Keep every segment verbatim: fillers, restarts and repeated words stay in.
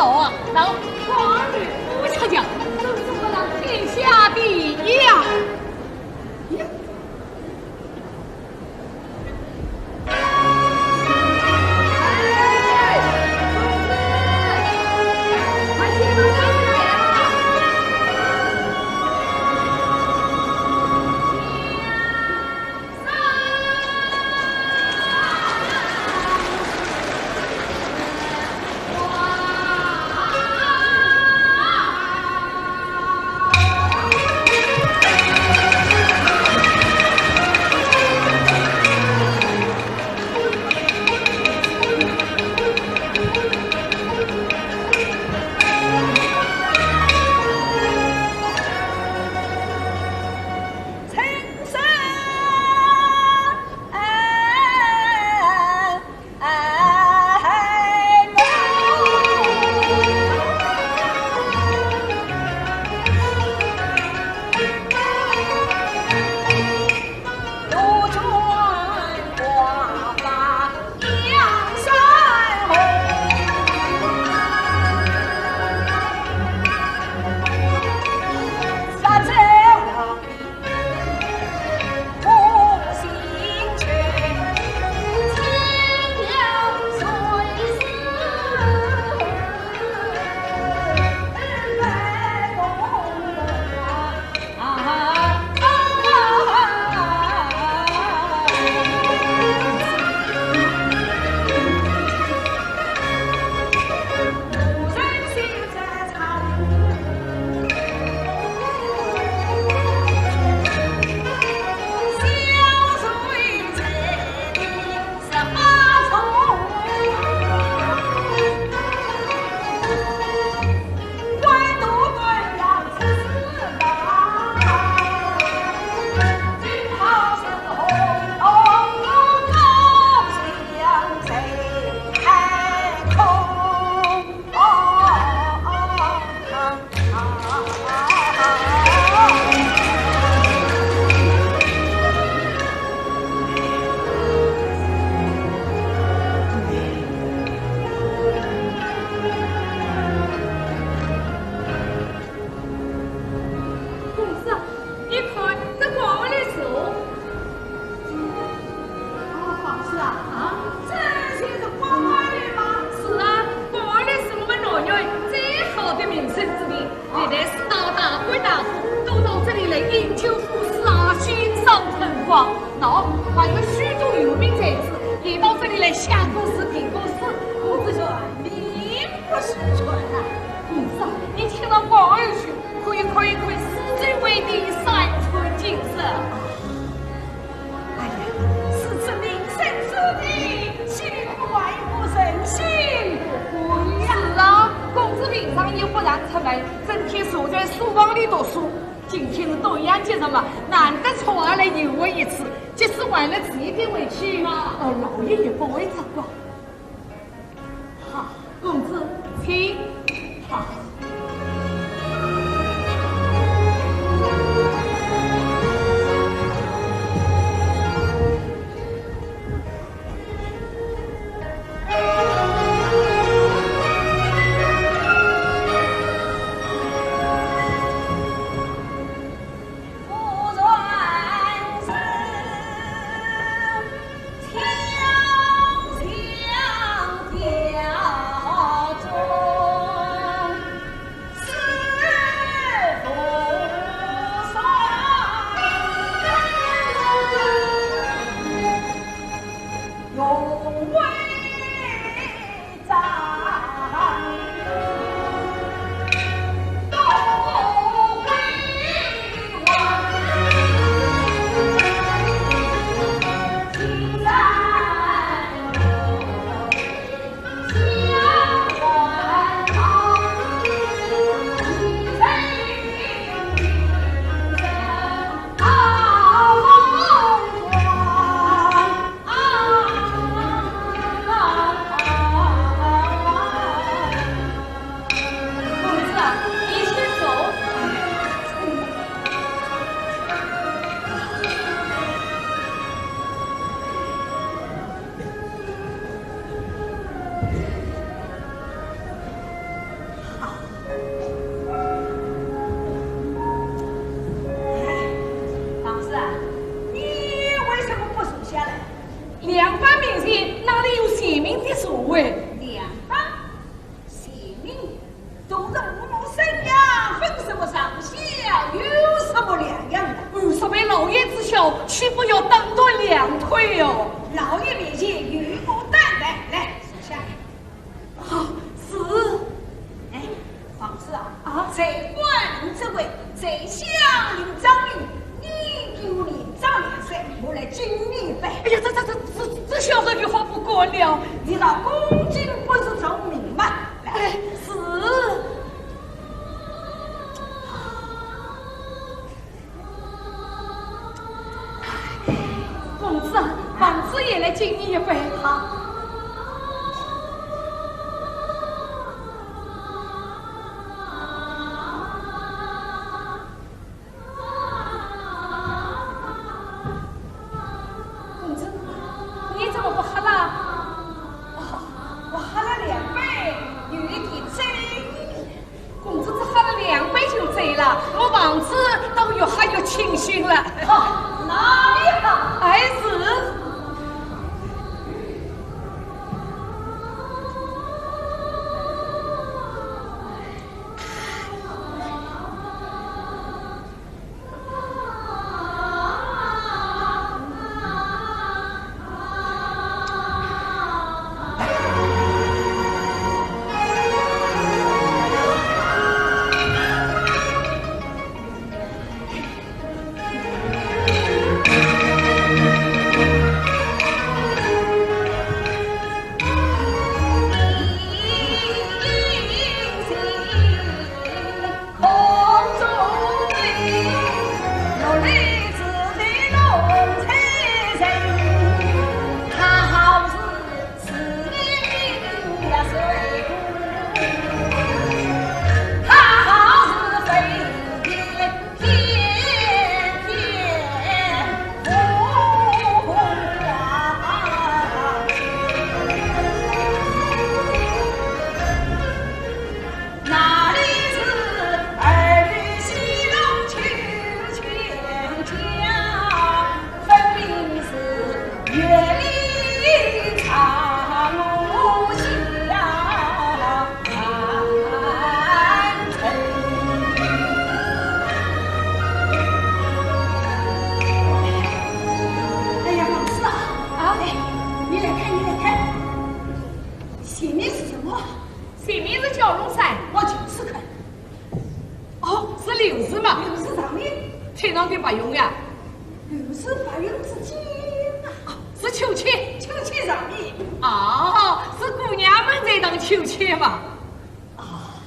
哦，那官人不下讲，怎么让天下第一呀？呀！公子啊，你看，这官儿的手。啊，方氏啊，啊？这些是官儿的吗？是啊，官儿是我们南苑最好的名声之地。 历代世道大官大富都到这里来饮酒赋诗啊，欣赏春光。喏，还有许多游民才子也到这里来写歌词、听歌词。公子说，名不虚传啊。公子啊，你且到官儿去，可以，可以，可以，诗酒为题，三春景色。 哎呀，是这名声之地，岂不外国人心不归呀？是啊，公子平常也不常出门，整天守在书房里读书。今天是端阳节日嘛，难得出外来游玩一次，即使晚了迟一点回去，呃，老爷也不会责怪。 好，公子，请。好。在官之位，在乡邻张林，你给我连长两岁，我来敬你一杯。哎呀，这这这这这小人有法不敢了。你道恭敬不如从命嘛。来。哎，是。 公子啊，王子也来敬你一杯。好。公子，你怎么不喝了？哦，我喝了两杯，有一点醉意。 公子只喝了两杯就醉了，我王子倒越喝越清醒了。好，那也好。哎，是。 哎呀，王子啊，啊，哎，你来看，你来看，前面是什么？前面是蛟龙山。我就是看。哦，是流水嘛。流水上面。天上的白云呀。流水白云之间啊。哦，是秋千。秋千上面。哦，是姑娘们在荡秋千嘛。 啊，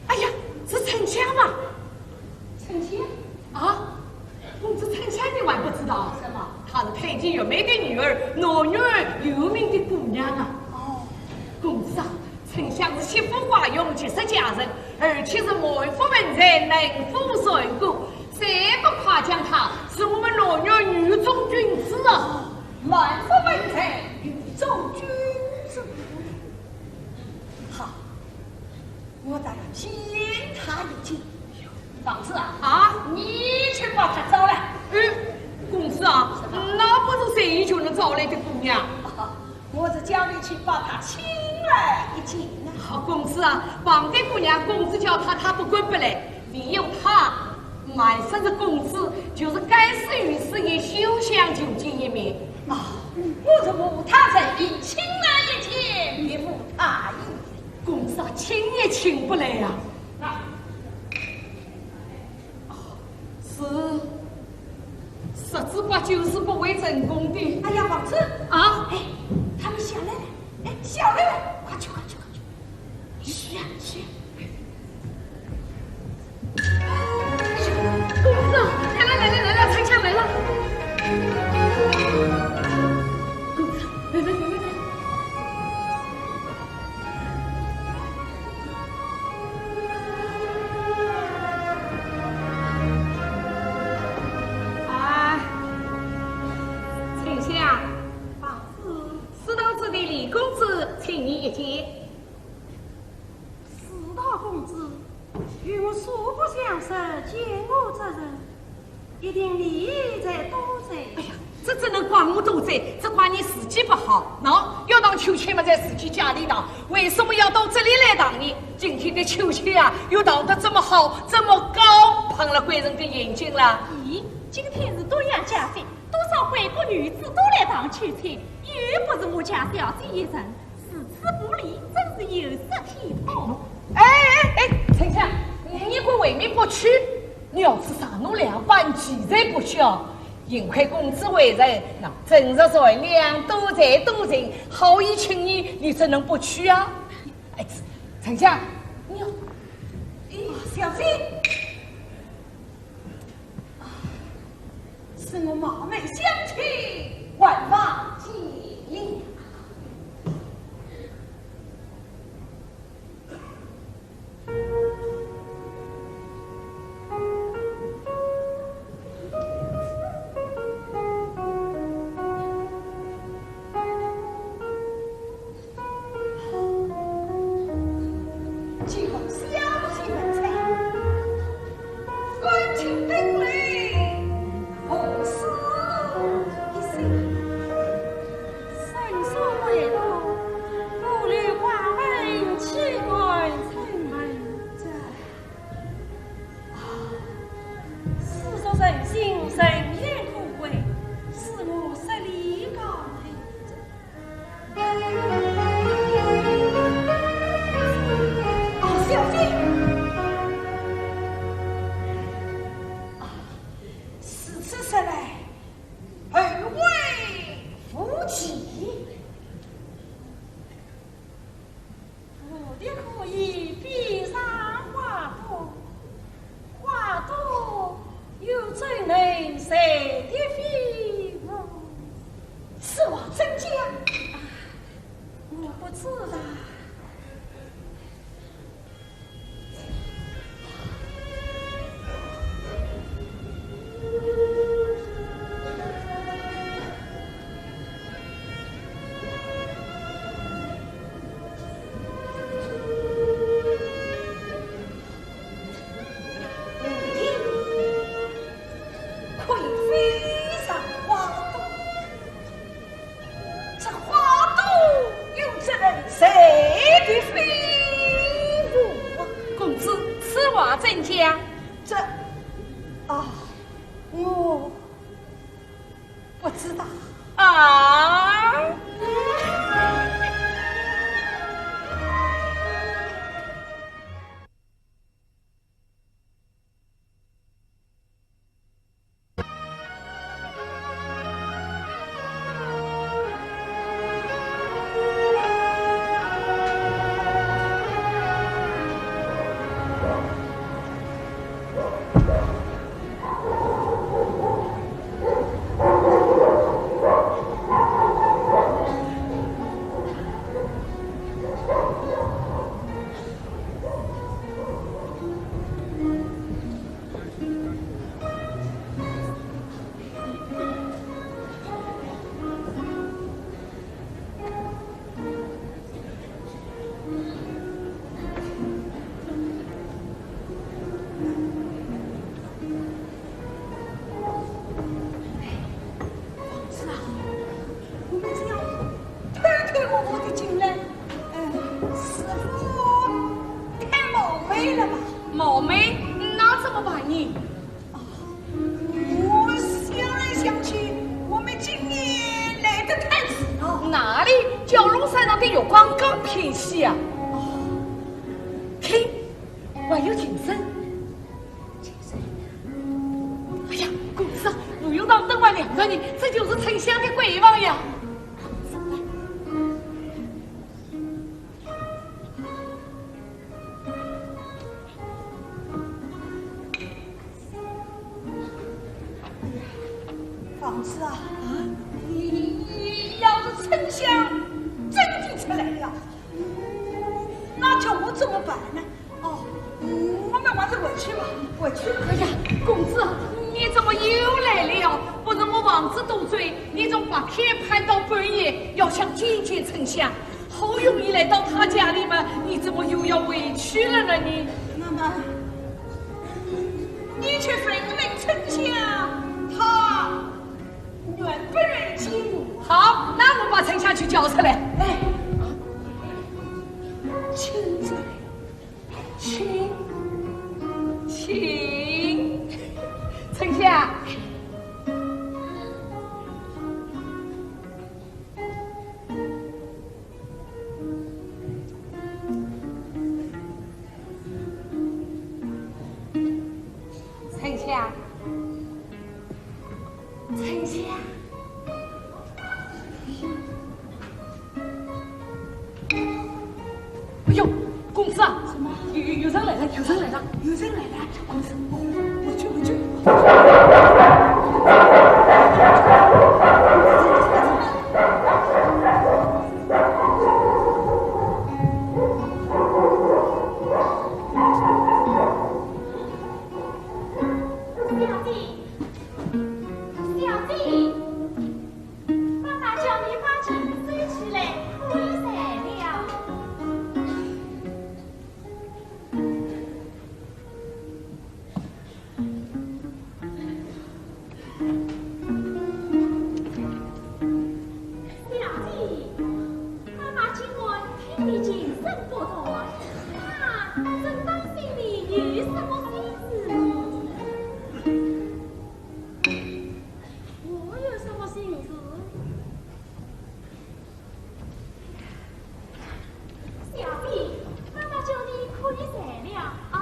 哎呀，是春香嘛。春香？啊，公子，春香你还不知道？什么？她是太监月梅的女儿，南苑有名的姑娘啊。哦。公子啊，春香是媳妇怀孕，及时嫁人，而且是满腹文才，能歌善舞，谁不夸奖她是我们南苑女中君子啊？满腹文才，女中君子。 好，我倒要见她一见。王子啊，啊？你去把她招来。嗯，公子啊，什么？那不是随意就能招来的姑娘。啊，我是叫你去把她请来一见啊。好，公子啊，旁边姑娘，公子叫她，她不敢不来。 唯有她，满身是公子，就是该死与死也休想求见一面。啊，我是无他人，你请来一见，别无他意。公子啊，请也请不来呀。啊，是，十之八九是不会成功的。哎呀，王子，啊？哎，他们下来了，哎，下来了，快去，快去，快去。 是啊，是啊。哎呀，公子，来了，来了，来了，春香来了。公子，来来来来来。啊，春香。啊，是。 司道之地李公子，请你一见。司道公子，与我素不相识，见我之人，一定礼在多哉。哎呀，这怎能怪我多哉？这怪你时机不好。喏，要荡秋千嘛，在自己家里荡，为什么要到这里来荡呢？今天的秋千啊，又荡得这么好，这么高，碰了贵人的眼睛了。咦，今天是端阳佳节，多少贵国女子都来荡秋千， 又不是我家小姐一人，如此不礼，真是有失体统。哎哎哎，丞相，你个为民不屈，你要是上奴两板，其罪不小。幸亏公子为人，那正直善良，多才多情，好意情义，你怎能不屈啊？哎，丞相，你要，哎，小心！是我冒昧相请，万望见谅。 既蒙小姐门前，干请登楼，何事一心？生死未卜，不留寡人岂敢称臣。这，啊，事出人心，人言可畏，是我失礼告退。 哦，小姐。啊，如此说来，后会无期。我的可以比上花朵， 花朵又怎能谢的非我？此话怎讲？啊，我不知道。 可以飞上花朵，这花朵又怎能谢的非我？公子，此话怎讲？这，啊，我不知道。啊！ 是啊，我们只要偷偷摸摸地进来，呃，似乎太冒昧了吧？冒昧？那怎么办呢？啊，我想来想去，我们今年来得太迟了。哪里？蛟龙山上的月光刚偏西啊。哦。嘿，还有琴声。 哎呀，公子啊，不用到灯还亮着呢，这就是丞相的闺房呀。房子啊，啊，你，你要是丞相真的出来了，那叫我怎么办呢？ 哦，嗯，我们还是回去吧，回去。哎呀，公子，你怎么又来了？不是我房子多嘴，你从白天盼到半夜，要想见见丞相。好容易来到他家里嘛，你怎么又要回去了呢？你……妈妈，你去问问丞相，他愿不愿意见我？好，那我把丞相去叫出来。哎，请出来。 请，请，丞相。春香，春香。哎呦，公子啊！什么？有，有，有人来了，有人来了，有人来了！公子，我去，我去。小姐，小姐，妈妈叫你把裙子收起来，可以睡了。 小姐，妈妈今晚听你精神不错，她正担心你有什么心事呢？我有什么心事？小姐，妈妈叫你可以睡了啊。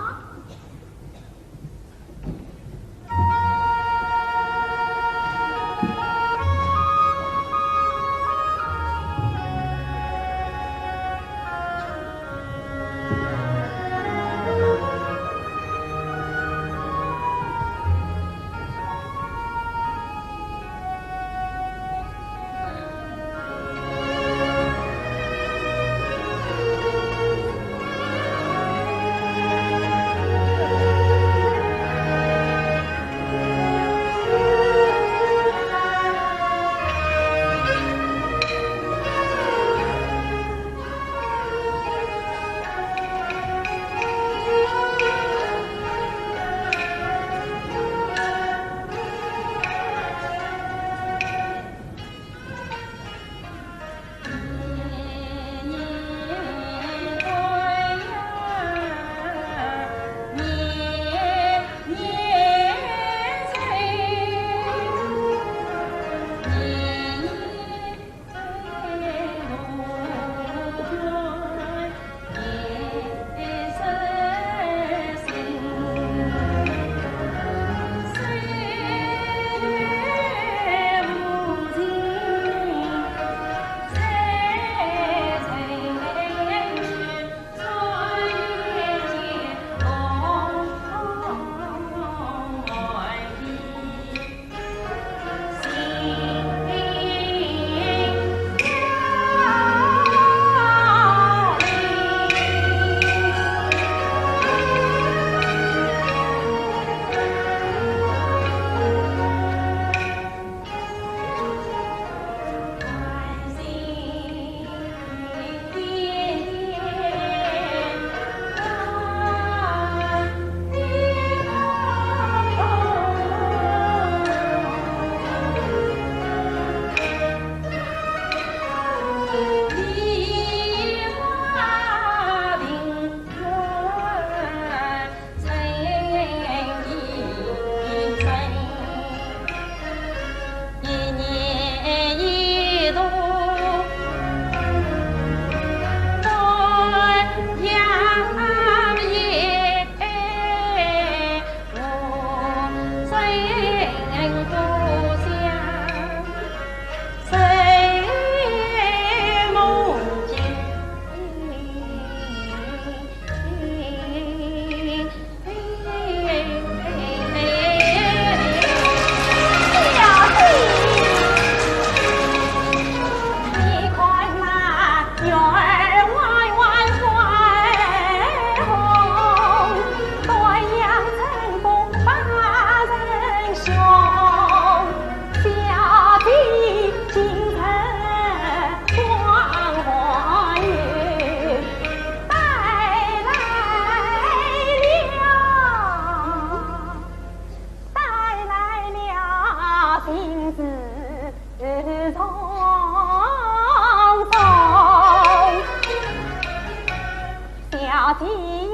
小姐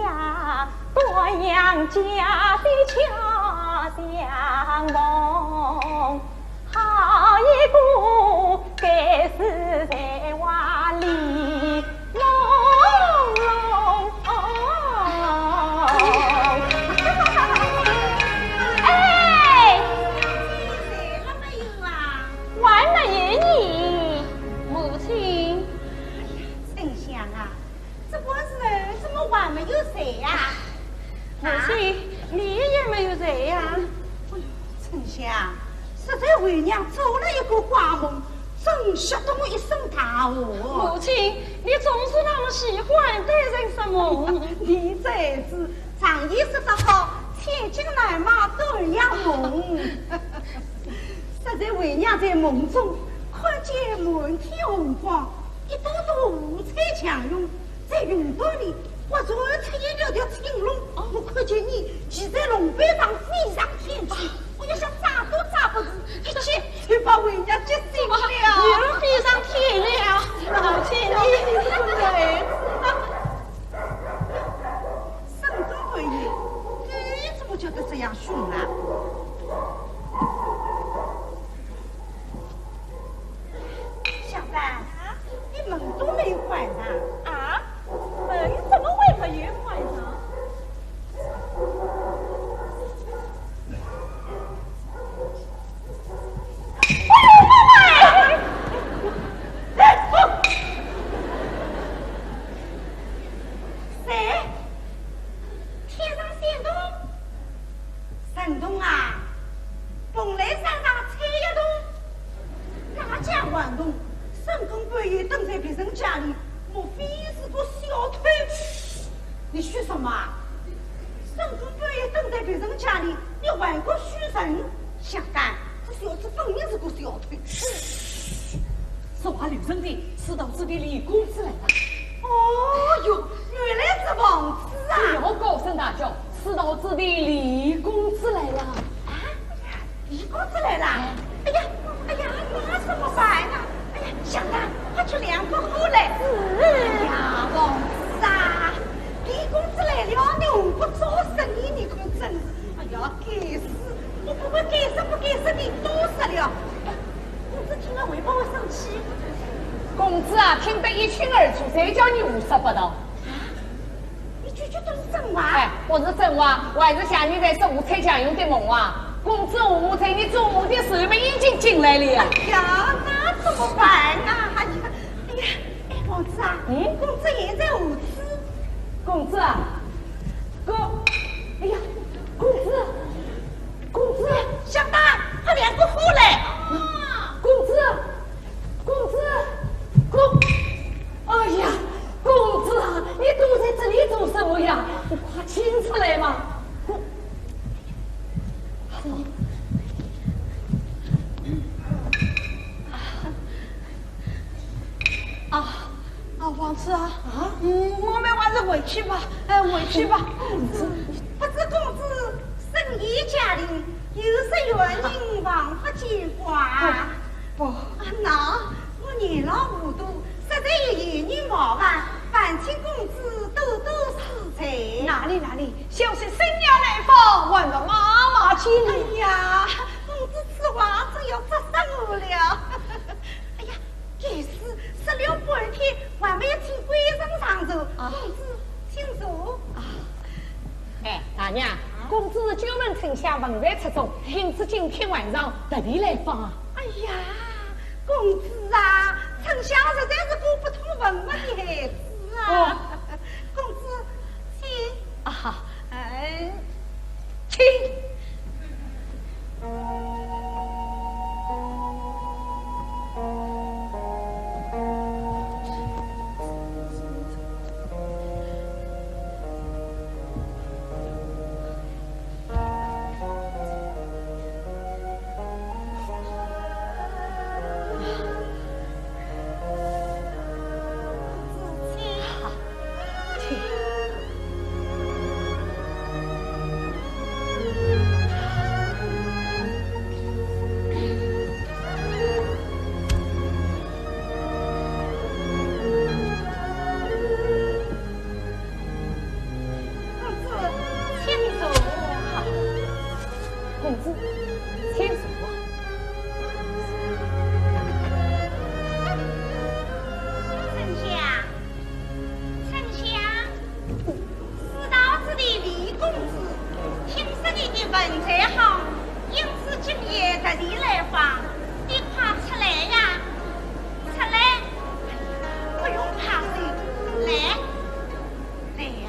呀， 端阳佳节巧相逢，好一个该死才华丽妆容。哎，谁呀？哎呦，春香，实在为娘做了一个怪梦，真吓得我一身大汗。母亲，你总是那么喜欢带人说梦。你才子，常言说得好，千金难买短嫁梦。实在为娘在梦中看见满天红光，一朵朵五彩祥云， 在云端里划出一条条青龙，我看见你骑在龙背上飞上天去，我要想抓都抓不住，一记就把为娘急醒了。女儿飞上天了，母亲，你是个孩子。深更半夜，狗怎么叫得这样凶啊？ 小三，你门都没有关上。啊？门怎么会没有关上？谁？天上仙童？神童啊？蓬莱山上采药童？哪家还童？深更半夜蹲在别人家里，莫非是个小偷？嘘，你嘘什么啊？深更半夜蹲在别人家里，你还敢嘘人？小三，这小子分明是个小偷。嘘，说话留神点，此道子的李公子来了。哦哟，原来是王子啊！不要高声大叫，此道子的李公子来了。啊？ 李公子来了。哎呀，哎呀，那怎么办啊？哎呀，小三，快去两个火来。哎呀，王子啊，李公子来了，你还不早说呢，你可真是。哎呀，该死，我不会该说不该说的多说了。哎，公子听了会不会生气？公子啊，听得一清二楚，谁叫你胡说八道？啊？ 你句句都是真话。哎，不是真话，我还是像你在说五彩祥云的梦话。公子和我在你做梦的时候，已经进来了呀。哎呀，那怎么办啊？哎呀，哎呀，哎，王子啊，嗯？公子现在何处？公子啊，公，哎呀，公子，公子，小三，快两个火来！公子，公子，公， 哎呀，公子啊，你躲在这里做什么呀？你快请出来嘛！公，啊，啊，王子啊，啊？嗯，我们还是回去吧，哎，回去吧。公子，不知公子深夜驾临，有失远迎，望勿见怪。不，不。啊，那我年老糊涂， 实在有言语冒犯，烦请公子多多恕罪。哪里哪里，小生深夜来访，还望妈妈见谅。哎呀，公子此话真要作死我了。哎呀，该死，说了半天，还没有请贵人上座。啊。公子，请坐。啊。 哎，大娘，公子是久闻春香文才出众，因此今天晚上特地来访啊。哎呀，公子啊，春香实在是个不通文墨的孩子啊。哦。公子，请。啊，哎，请。 公子，请坐。公子，请坐。春香，春香。 是道子的李公子，听说你的文才好，因此今夜特地来访，你快出来呀，出来，不用怕生，来，来呀。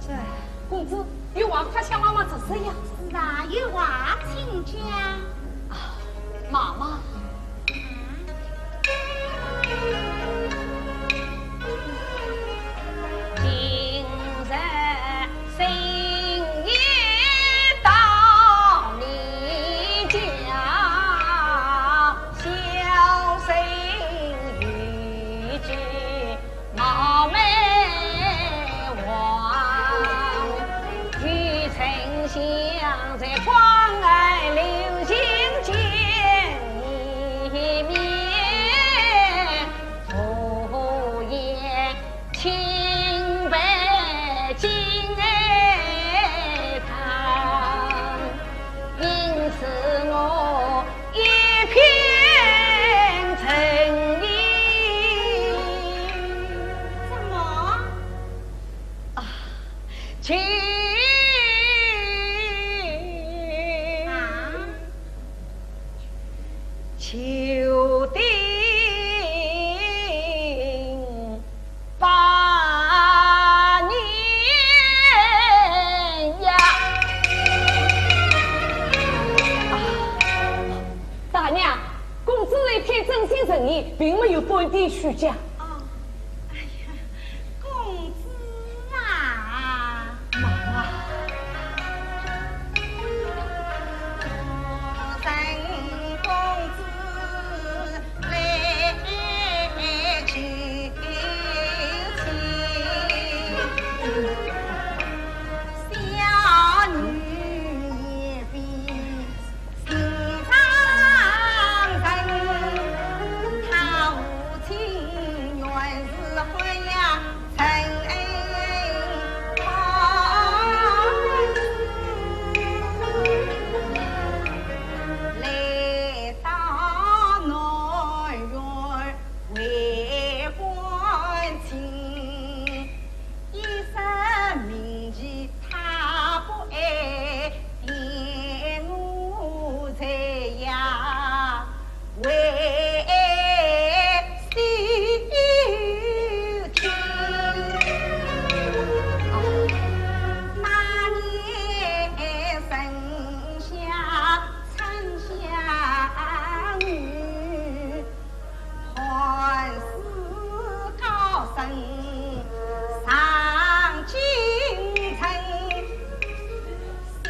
这，公子，有话快向妈妈直说呀。是啊，有话请讲。啊，妈妈。 今日深夜到你家，小生有句冒昧话，与丞相在广安留情见一面。 无言清白金爱堂，因此我一片诚意。怎么？啊，求啊？ 求定百年呀。啊，大娘，公子一片真心诚意，并没有半点虚假。哦，哎呀，公子啊。 心上人，他父亲原是汉阳城邦，来到南园为官亲，一生名利 他不爱，待我在呀，为爱惜天。那年盛夏，春香雨， 寒士高升上京城，想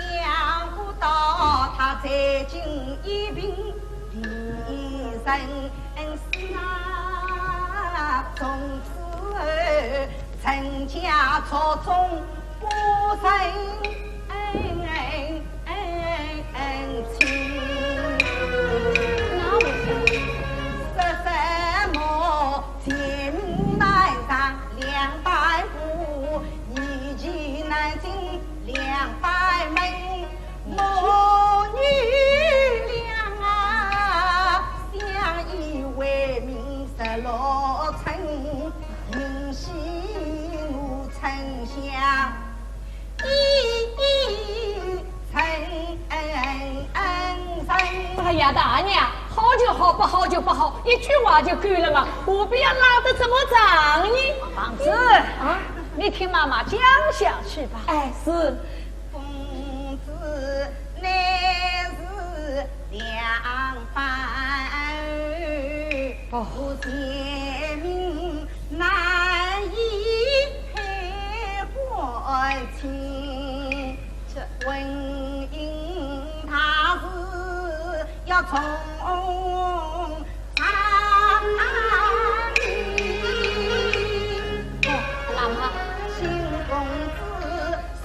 不到他在京一病离人，是啊，从此后陈家族中不成 恩情。那我想，说什么前门难上两百步，以及南京两百门，母女俩啊，相依为命十六春，因喜我丞相 哎呀，大娘，好就好，不好就不好，一句话就够了嘛，何必要拉得这么长呢？凤姊，啊？你听妈妈讲下去吧。哎，是。公子乃是良伴，哦。我前面 难以配官亲，这婚姻大事要从长计。哦，那么，新公子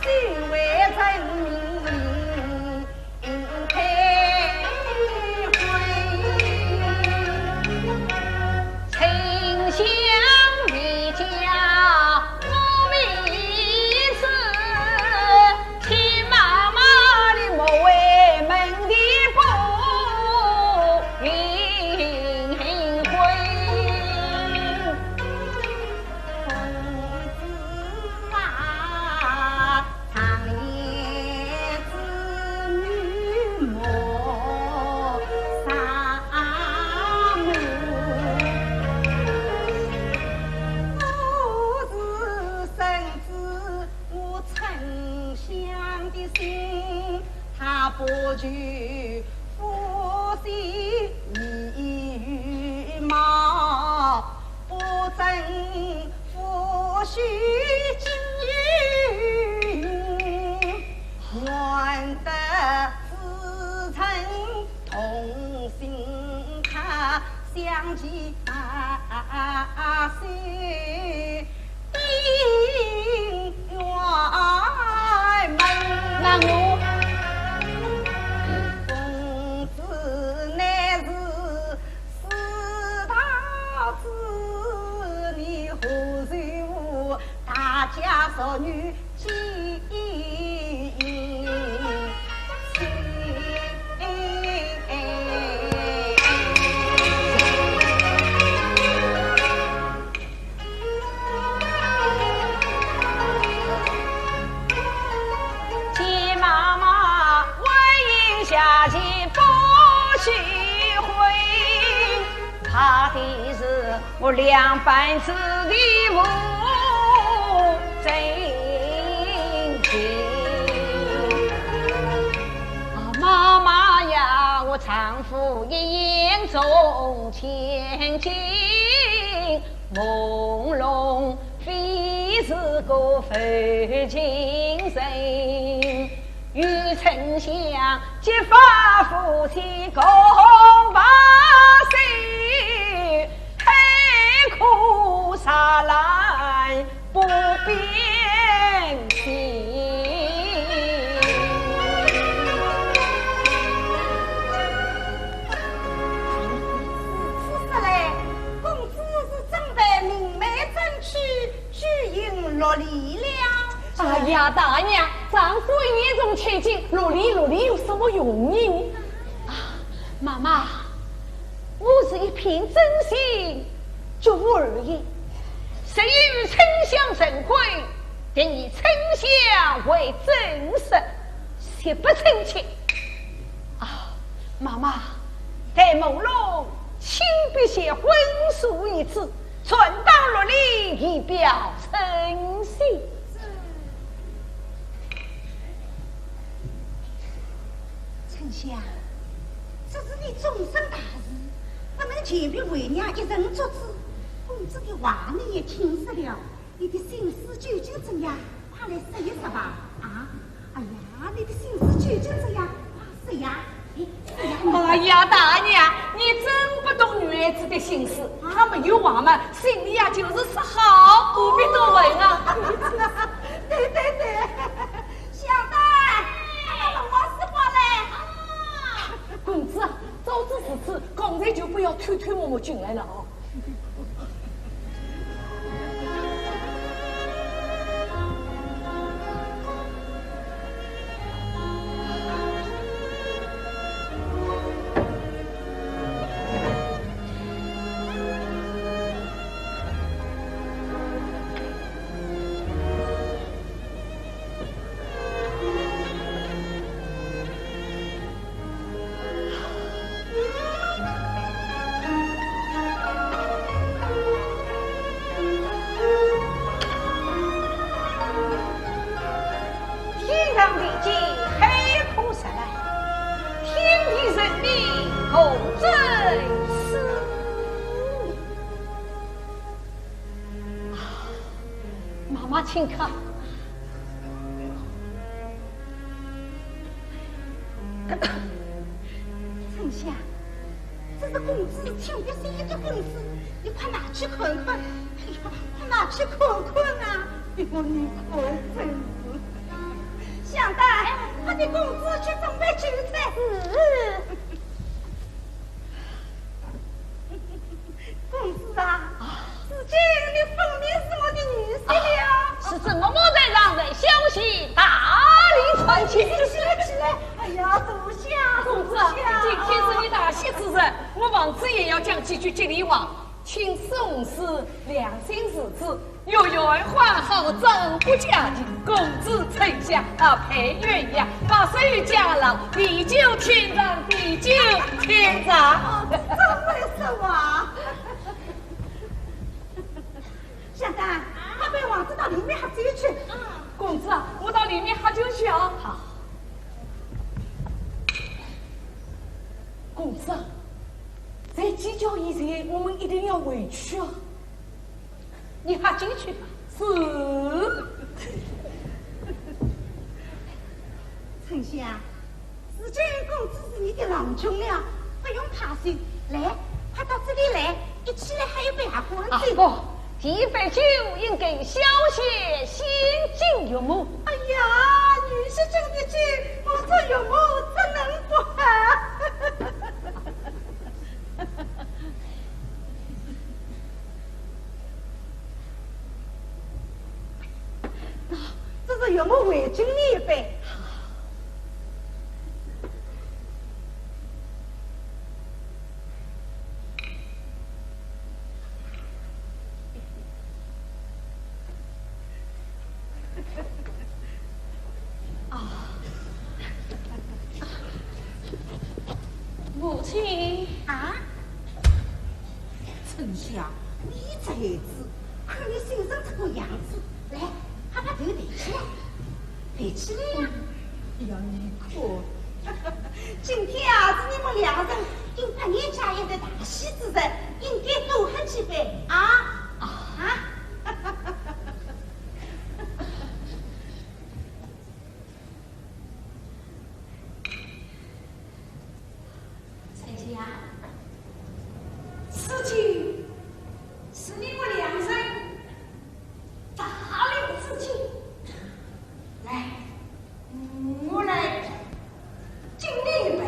虽未成名， 丞相未见我就不信你与马不争，不许金，愿得子孙同心，他乡及百姓。 那我公子乃是世大子，你何须大家淑女 见妈妈，问一下，岂不许回？怕的是我两半子的母真情。啊，妈妈呀，我丈夫一言中千金， 朦胧非是个负心人，与丞相结发夫妻共把心，海枯石烂不变心。 此事来，公子是准备明媒正娶，举行乐礼了。哎呀，大娘，丈夫一言中千金，乐礼乐礼有什么用呢？啊，妈妈，我是一片真心，绝无二意。谁与丞相成婚，定以丞相为正室，绝不成亲。 啊，妈妈，待朦胧亲笔写婚书一纸，传到乐里，以表诚心。丞相，这是你终身大事，不能全凭为娘一人作主。公子的话你也听实了，你的心思究竟怎样？快来说一说吧。啊？ 哎呀，你的心思究竟怎样？快说呀！哎，说呀！哎呀，大娘，你真不懂女孩子的心思，她没有话嘛，心里呀就是说好，何必多问啊？对对对，小旦，快把龙王师傅来。公子啊，早知如此，刚才就不要偷偷摸摸进来了哦。 天上地下，海枯石烂，天地人民共振奋。啊，妈妈请客。 丞相，这是公子亲笔写的婚书，你快拿去看看。哎呀，快拿去看看啊！哎呦，你看真是。小旦，快替公子去准备酒菜。是。 公子啊，如今你分明是我的女婿了。啊，是怎么我在上头消息大力传去？起来，起来，哎呀，坐下，公子啊，坐下。今天是你大喜之日，我王子也要讲几句吉利话。请赐红丝，两心如子，月圆花好，丈夫佳期，公子丞相啊，配鸳鸯，白首偕老，地久天长，地久天长。哦，真会说话。 小旦，快陪王子到里面喝酒去。公子啊，我到里面喝酒去啊。好。天我们一定要回去啊。你快进去吧。是。春香，如今公子是你的郎君了，不用怕羞。来，快到这里来，一起来喝一杯合欢酒。啊，不，第一杯酒应该小姐先敬岳母。哎呀，女婿敬的酒，我这岳母怎能不喝？ 这是岳母为敬你一杯。啊，母亲啊，春香，你这孩子，看你瘦成这个样子，来，快把头抬起来，抬起来呀！哎呀，你看，今天啊，是你们两人应八年家宴的大喜之日，应该多喝几杯啊！啊！啊！ 春香，此酒是你们两人大礼之酒。来，我来敬你一杯。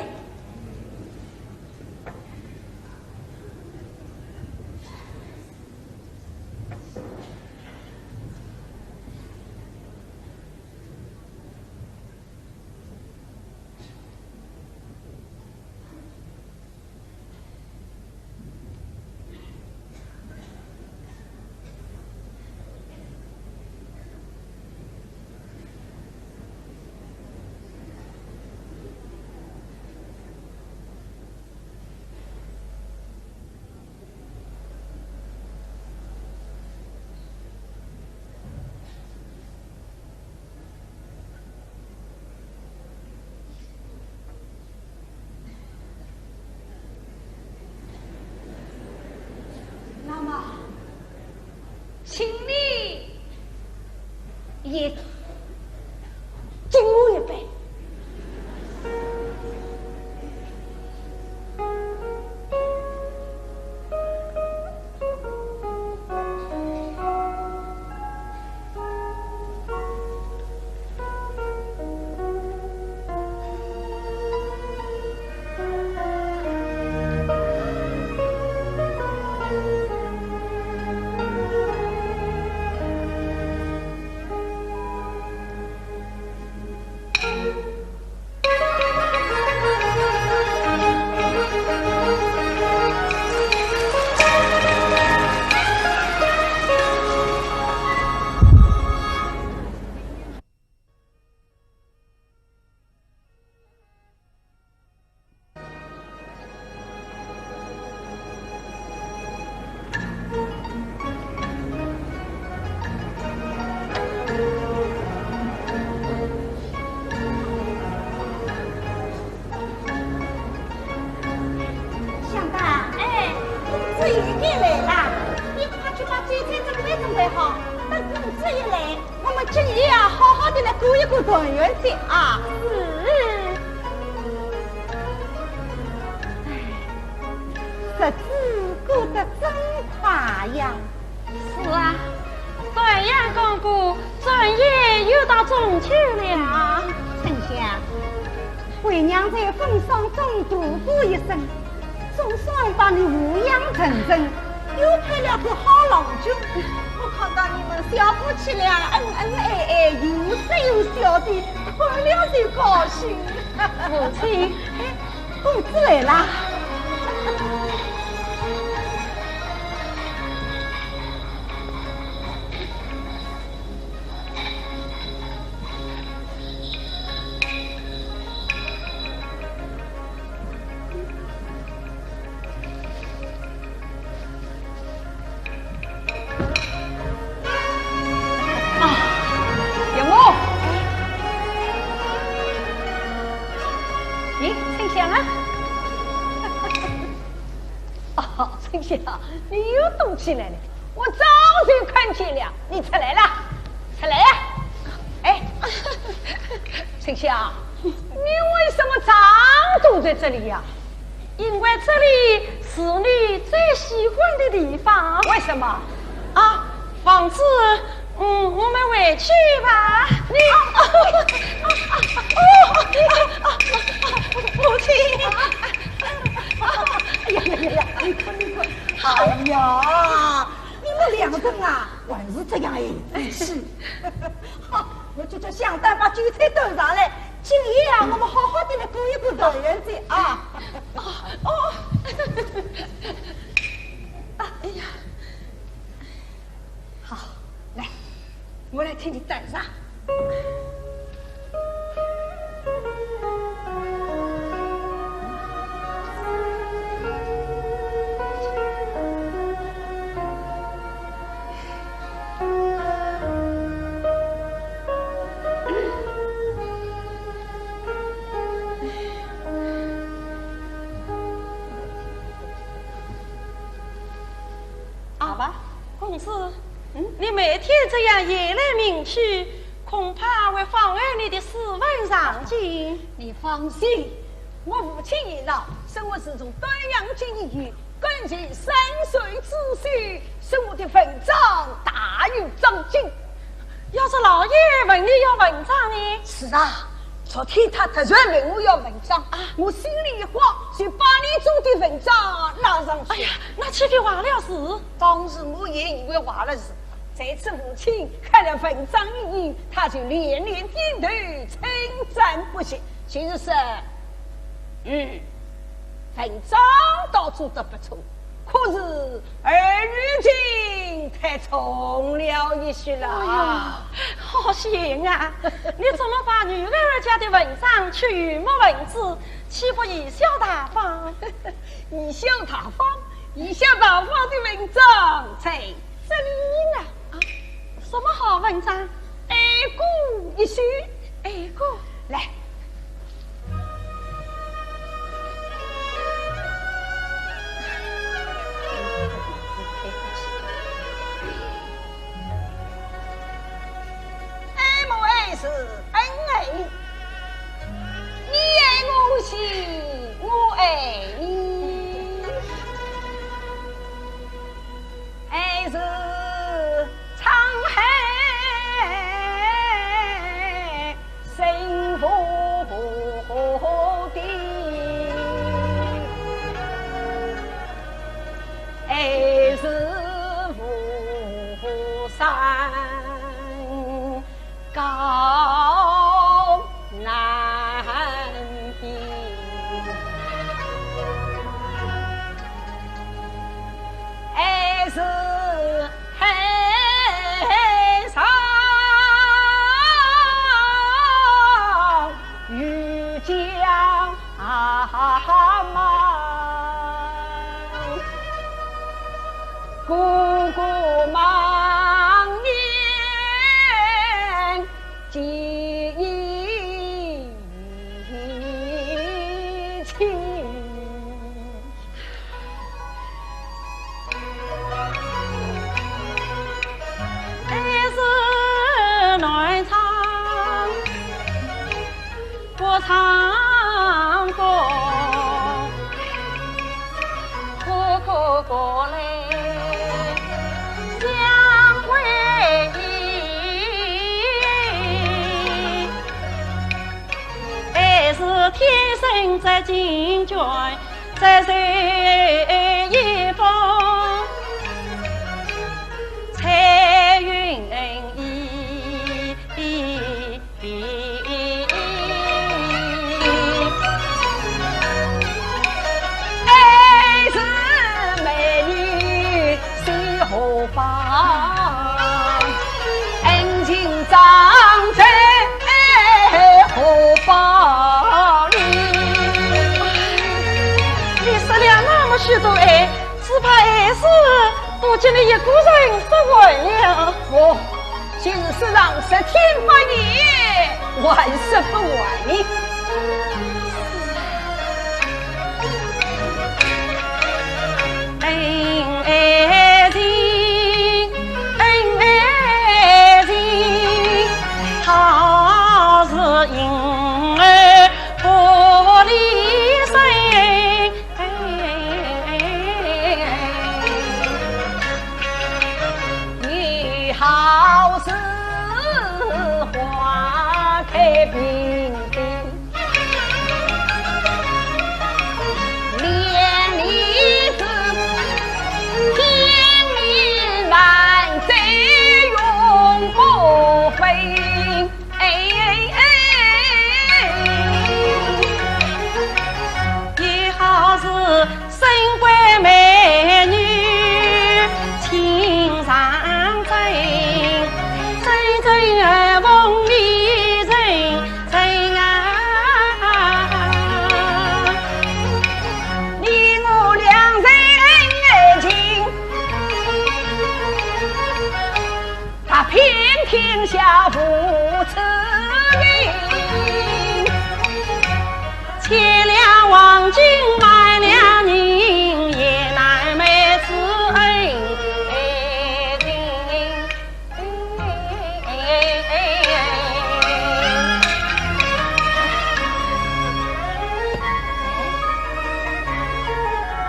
那么，请你也敬我一杯。 香港，哎，公子已经来了，你快去把酒菜准备准备好，等公子一来，我们今夜啊，好好的来过一个团圆节啊。是。哎，日子过得真快呀。 是啊，转眼刚过，转眼又到中秋了。春香，为娘在风霜中度过一生，总算把你抚养成人，又配了个好郎君。我看到你们小夫妻俩恩恩爱爱，有说有笑的，看了就高兴。母亲，哎， 公子来啦。啊，岳母。咦，春香啊？春香，你又躲起来了，我早就看见了，你出来了，出来呀！哎，春香，你为什么常躲在这里呀？因为这里是你最喜欢的地方。为什么？啊，王子，嗯，我们回去吧。你，母亲。哎呀呀呀呀，你看，你看，哎呀，你们两人啊，还是这样一脾气。好，我就叫香丹把酒菜端上来，今夜啊，我们好好地来过一过团圆节啊。哦，哦。啊，哎呀。 好，来，我来替你端上。 好吧，公子，嗯？你每天这样夜来明去，恐怕会妨碍你的诗文上进。你放心，我父亲已老，生活是从端阳节以后，跟随山水之秀，使我的文章大有长进。 要是老爷问你要文章呢？是啊，昨天他突然问我要文章，啊，我心里一慌，就把你做的文章拿上去。哎呀，那岂非坏了事？当时我也以为坏了事，这次母亲看了文章一眼，她就连连点头，称赞不绝，就是说，嗯，文章倒做得不错， 可是儿女情太重了一些了啊。哎呀，好险啊！你怎么把女儿家的文章去与墨文字，岂不贻笑大方？贻笑大方？贻笑大方的文章在这里呢。啊，什么好文章？哀歌一首。哀歌？来， 爱慕爱是恩爱，你爱我是我爱你。 爱是沧海深无底，爱是巫山 高难平，爱是海上遇江。 茫茫，故故茫然记忆清。 爱是断肠不肠过，苦苦过来相会意。爱是天生在金卷 再受一封彩云衣。爱是美女水荷花，恩情长在荷包里。你说了那么许多爱，只怕爱是都给你一个人说完了。我就是说上十天八夜，还说不完呢。天下无此名。千两黄金，万两银，也难买此恩情。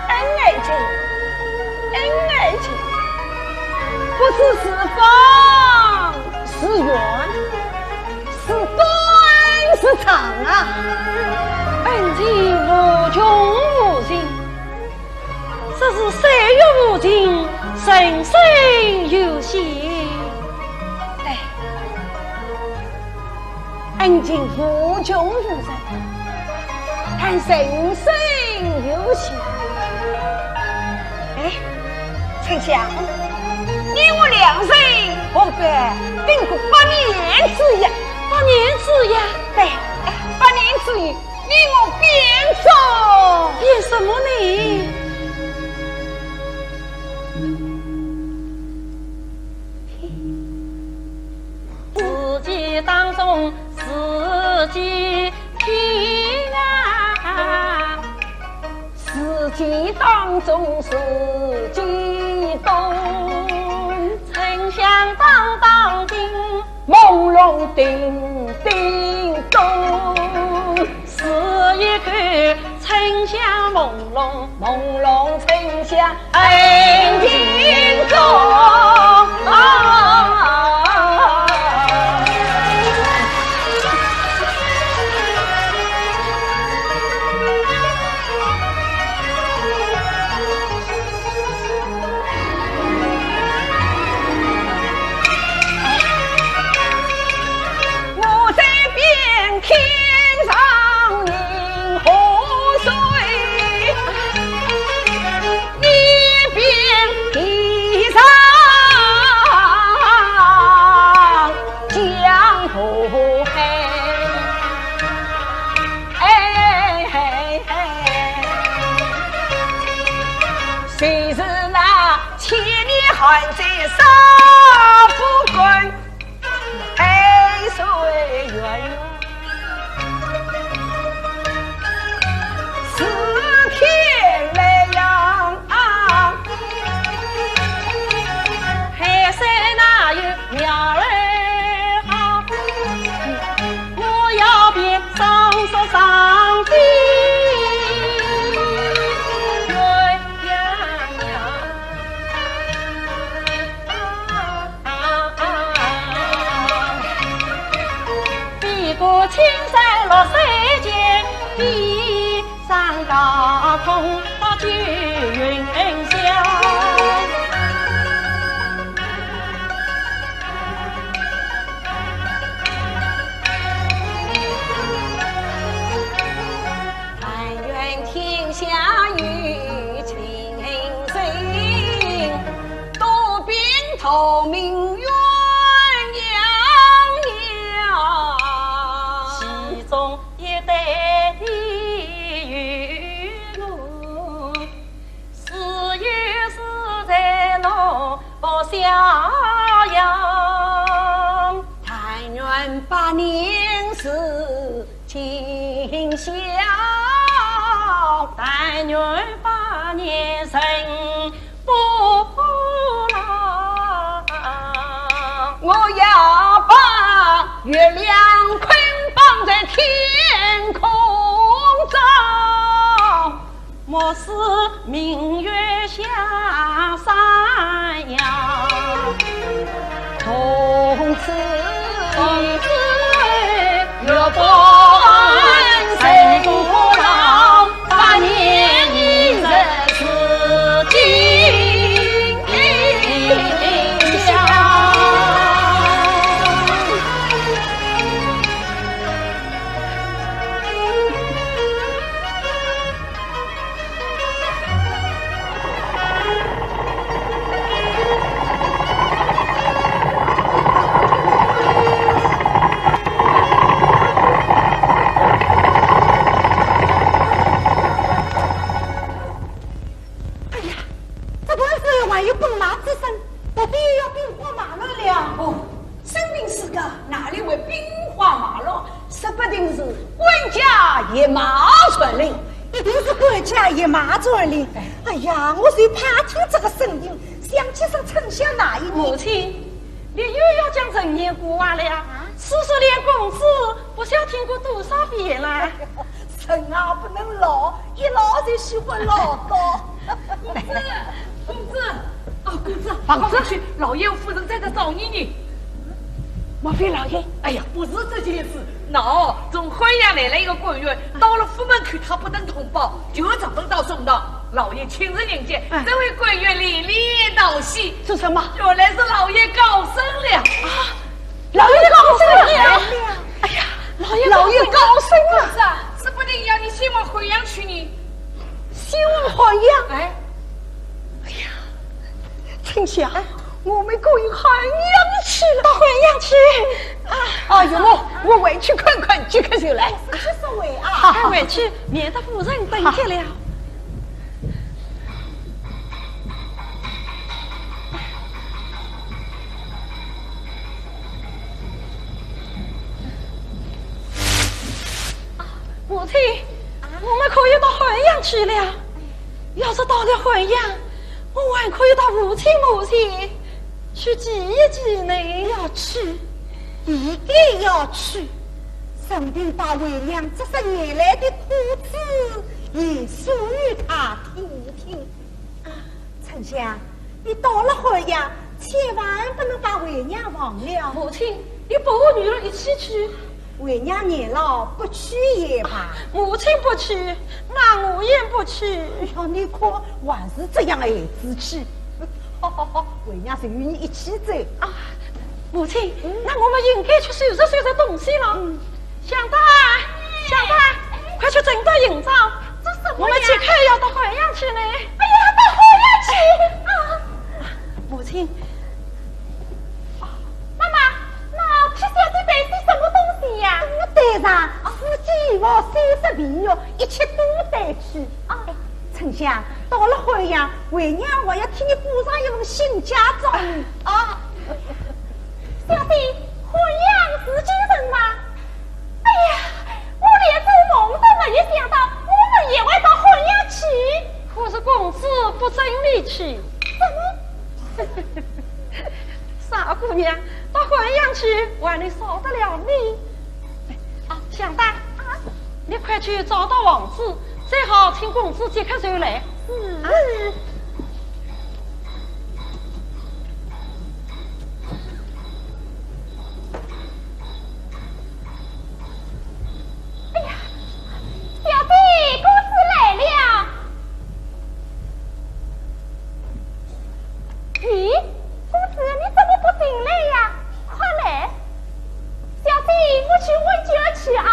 恩爱情，恩爱情，不知是方 是远，是短是长啊。恩情无穷无尽，只是岁月无情，人生有限。对，恩情无穷无尽， 但人生有限。哎，春香，你我两人何不定个百年之约？百年之约？对，哎，百年之约，你我便做。便什么呢？ 自己当中自己听啊，自己当中自己懂。春香当当听，朦胧定定懂。是一个春香朦胧，朦胧春香 恩情重。我这边天上银河水， 你便地上江河海。哎，哎，哎。谁知那千年寒水少不干， 海水源源，似天来阳。海水哪有鸟儿好？我要变双宿双飞鸳鸯鸟。 飞过青山绿水间，飞上高空到九云霄。但愿天下有情人， 多变透明鸳鸯鸟。其中一对你与我，是有是在侬不逍遥。但愿百年是 今宵，但愿百年人不老。我要把月亮捆绑在天空中，莫使明月下山。 从此，从此，月半人不老，百年一日是今宵。呀，哪里会兵荒马乱？说不定是管家一马传令。一定是管家一马传令。哎呀，我最怕听这个声音，想起是丞相那一年。母亲，你又要讲陈年古话了呀？啊？此事连公子不晓听过多少遍了。人啊，不能老，一老就喜欢老高。公子，公子，啊，公子，房子。快回去，老爷夫人在这找你呢。莫非老爷？哎呀，不是这件事，喏，从咸阳来了一个官员，到了府门口他不登通报，就直奔到宋堂。老爷亲自迎接，哎。这位官员连连道喜。是什么？原来是老爷高升了。啊，老爷高升了！哎呀，老爷，老爷高升了！是啊，说不定要你先往咸阳去呢。先往咸阳？哎。哎呀，丞相，哎。我们可以咸阳去了。到咸阳去？啊。哎呦，我，我回去看看，即刻就来。是，是，是，喂啊。快回去，免得夫人等急了。 母亲，我们可以到咸阳去了。要是到了咸阳，我还可以到父亲母亲去祭一祭呢。要去，一定要去，顺便把为娘这些年来的苦楚也诉与他听听。 丞相，你到了咸阳，千万不能把为娘忘了。母亲，你陪我女儿一起去。为娘年老，不去也罢。母亲不去，那我也不去。哎呀，你看，还是这样孩子气。好好好，为娘随与你一起走。啊，母亲，嗯？那我们应该去收拾收拾东西了。嗯。 香袋，香袋，快去整顿行装。做什么呀？我们即刻要到咸阳去呢。哎呀，到咸阳去啊！母亲。妈妈，那替小姐带些什么东西呀？布袋上，四件衣服，三十皮袄，一切都带去。啊。丞相，到了咸阳，为娘还要替你补上一份新嫁妆。啊。小姐，咸阳是京城吗？ 哎呀，我连做梦都没有想到，我们也会到咸阳去。可是公子不准你去。怎么？傻姑娘，到咸阳去，还能少得了你？啊，香袋，啊，你快去找到王子，最好请公子即刻就来。是。啊。 哎呀，小姐，公子来了。咦，公子，你怎么不进来呀？快来。小姐，我去问酒去啊。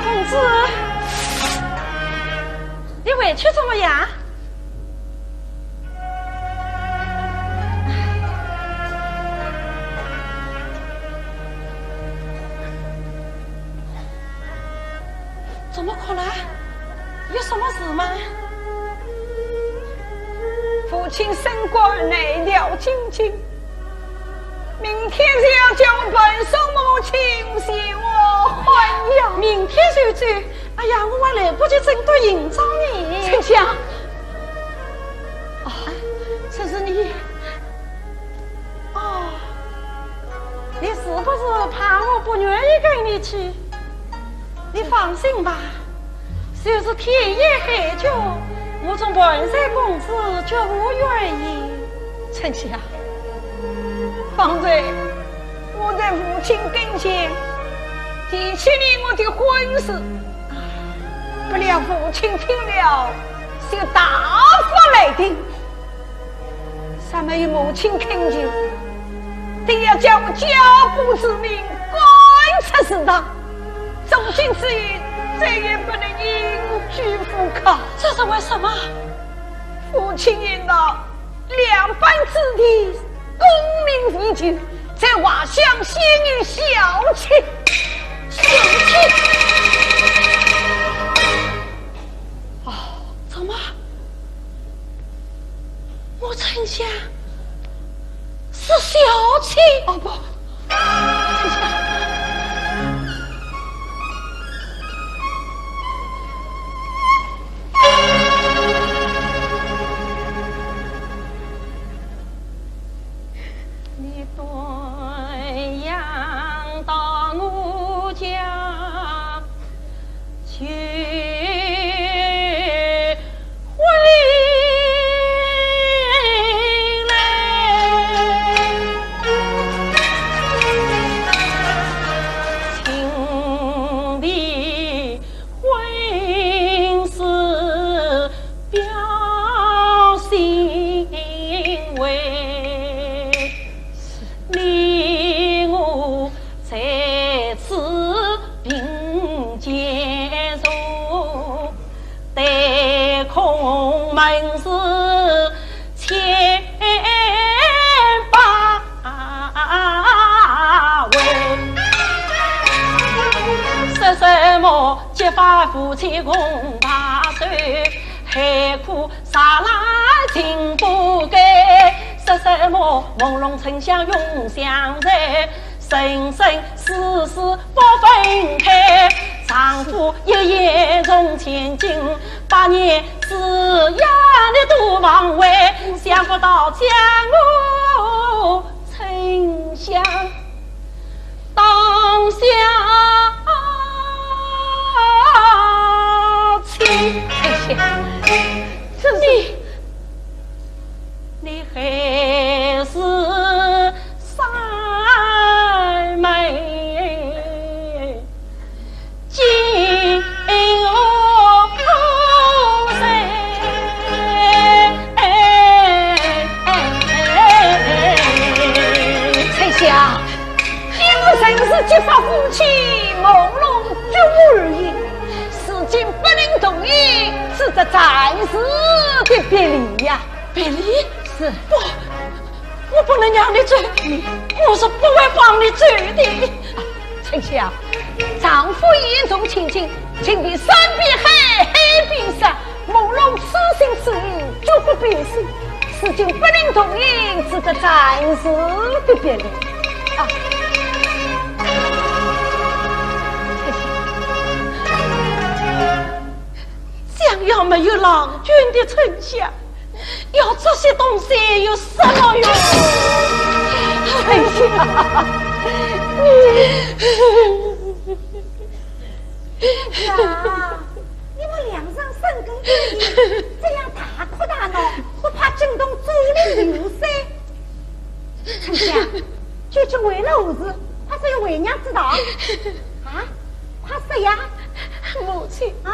公子，你回去怎么样？ 怎么哭了？有什么事吗？父亲升官，内调京京，明天就要叫我陪送母亲前往咸阳。明天就走？哎呀，我还来不及整顿行装呢。丞相，啊，这是你。哦，你是不是怕我不愿意跟你去？你放心吧，就是天涯海角，我总陪在公子脚下而已。丞相，方才 我在父亲跟前提起了我的婚事，不料父亲听了，就大发雷霆，说没有母亲恳求，定要将我家破人亡，赶出祠堂，从今之后再也不能隐居府考。这是为什么？父亲言道，两班子弟功名已就，在华相先有孝亲。孝亲？哦，怎么？我丞相是孝亲？哦，不，丞相。 你端详到我家去。 回来。请你婚事表心为，你我 在此并肩坐，对空门是千百回。说什么结发夫妻共白首，海枯石烂情不改。说什么朦胧春香永相随， 生生世世不分开，丈夫一夜重千金，百年之约你都忘怀，想不到将我丞相当小气。哎呀，这是你 你还是三妹金乌谁？丞相，你不曾是结发夫妻，朦胧觉悟而已，如今不能同饮，只得暂时的别离呀。别离？是。不， 我不能让你走，我是不会放你走的。丞相，丈夫一夜重千金，情比山比海，海比山，朦胧痴心痴意，绝不变心。如今不能同饮，只得暂时的别离。啊，丞相。想要没有郎君的丞相， 要这些东西有什么用？哎呀，你呀，你们两人深更半夜这样大哭大闹，不怕惊动祖灵灵山？丞相，究竟为了何事？怕是有为娘知道？啊？怕啥呀？母亲。啊？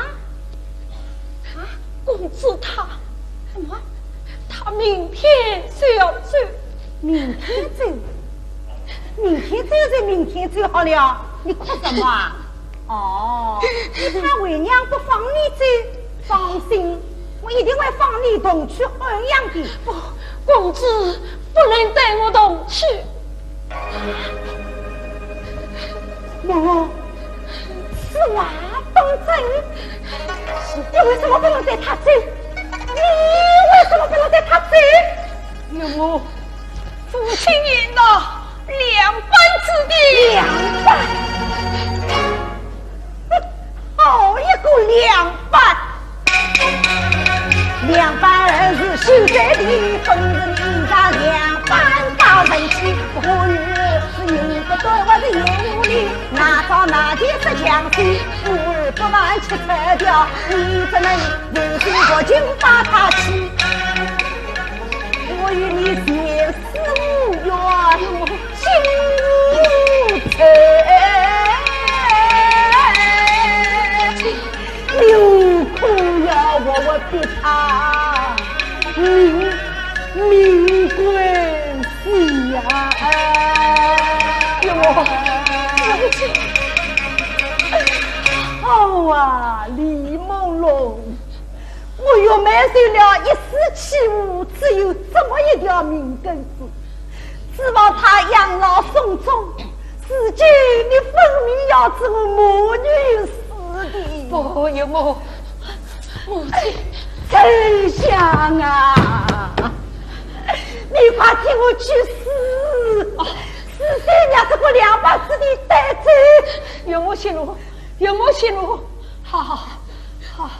啊？公子他，什么？他明天就要走。明天走？明天走就明天走好了，你哭什么啊？哦，你怕为娘不放你走？放心，我一定会放你同去安阳的。不，公子不能带我同去。 娘，此话当真？你为什么不能带他走？你为什么不能带他走？岳母，父亲言道，两班子弟。两班？ 好一个两班！两班是秀才的，本是名家两班大人气。我儿是人不多，我是有理，哪到哪里是讲理，我儿不满七彩条，你怎能忍心不听把他气？我与你前世无缘， 心无罪，你可要活活逼他命，命归西呀！哎呀，我，好啊，李朦胧，我我玉梅受了一世欺负，只有这么一条命根子，指望她养老送终，如今你分明要置我母女于死地。不，岳母，母亲。丞相啊，你快替我去死，死死让这个梁伯之地带走。岳母息怒，岳母息怒。 好好好，好，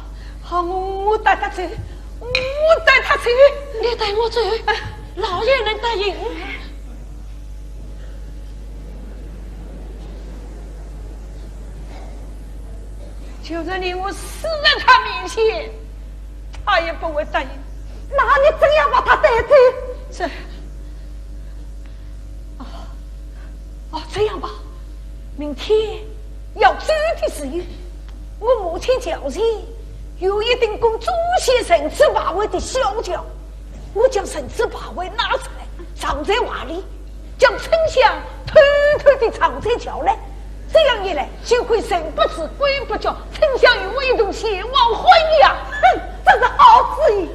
好，我，我带他走，我带他走。你带我走，老爷能答应？就算你我死在他面前，他也不会答应。那你怎样把他带走？这，哦，哦，这样吧，明天要走的时候，我母亲脚前有一顶供祖先神主牌位的小轿，我将神主牌位拿出来，藏在怀里，将丞相偷偷地藏在轿内。这样一来，就会神不知鬼不觉，丞相与我一同前往欢阳。哼，这是好主意，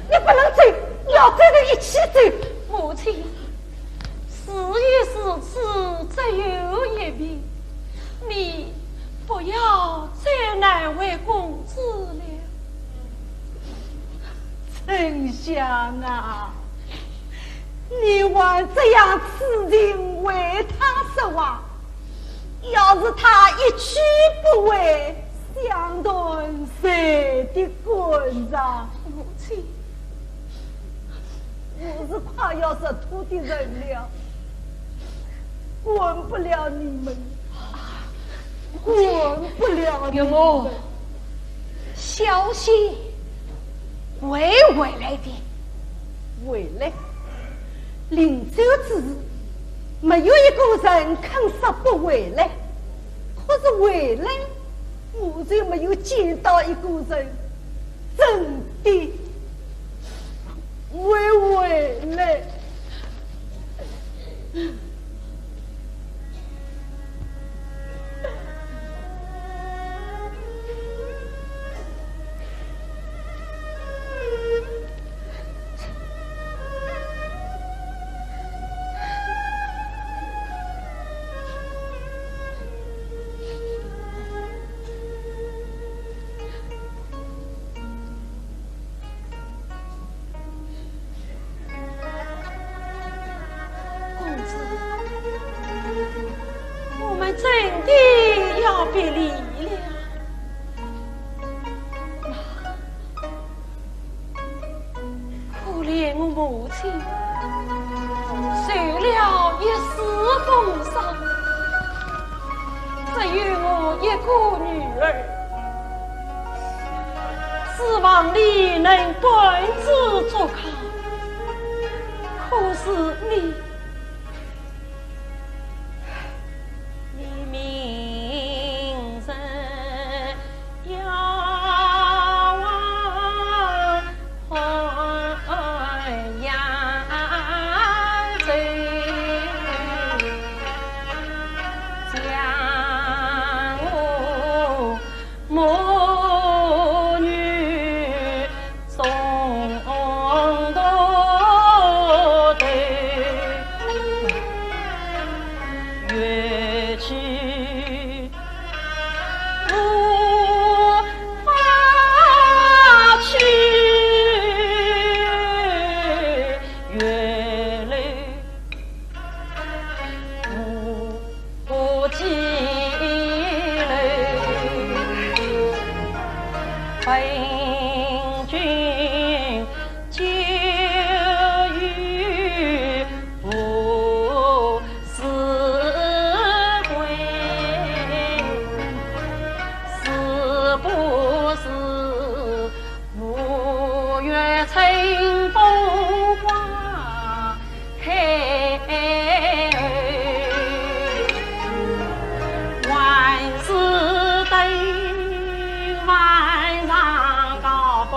你不能走，要走的一起走。母亲， 事已至此，只有一命，你不要再难为公子了。丞相啊，你还这样痴情为他说话，要是他一去不回，想断谁的肝肠？母亲， 我是快要入土的人了，管不了你们，管不了你们。岳母，小心，会回来的。回来？临走之时，没有一个人肯说不回来。可是回来，我就没有见到一个人真的 会回来。公子，我们真的要别离了。可怜我母亲，受了一世风霜，只有我一个女儿， 指望你能断子绝孙，可是你，你明日要往阳州，将我 母女送到头，远去无法去，远来无 不及来，本君就与父死归，是不是？五月春风花 开后，还是等晚上高峰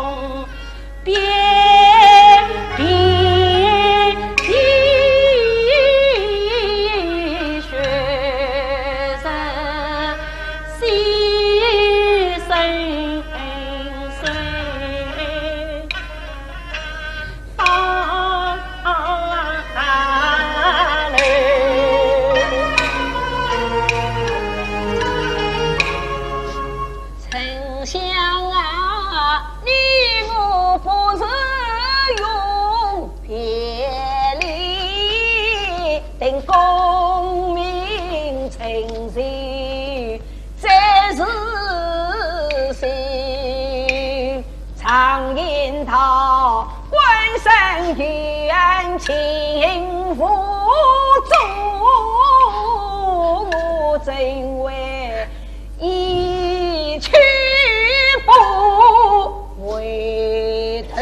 边，边地雪深，溪深水道官人远近无助，我怎会一去不回头？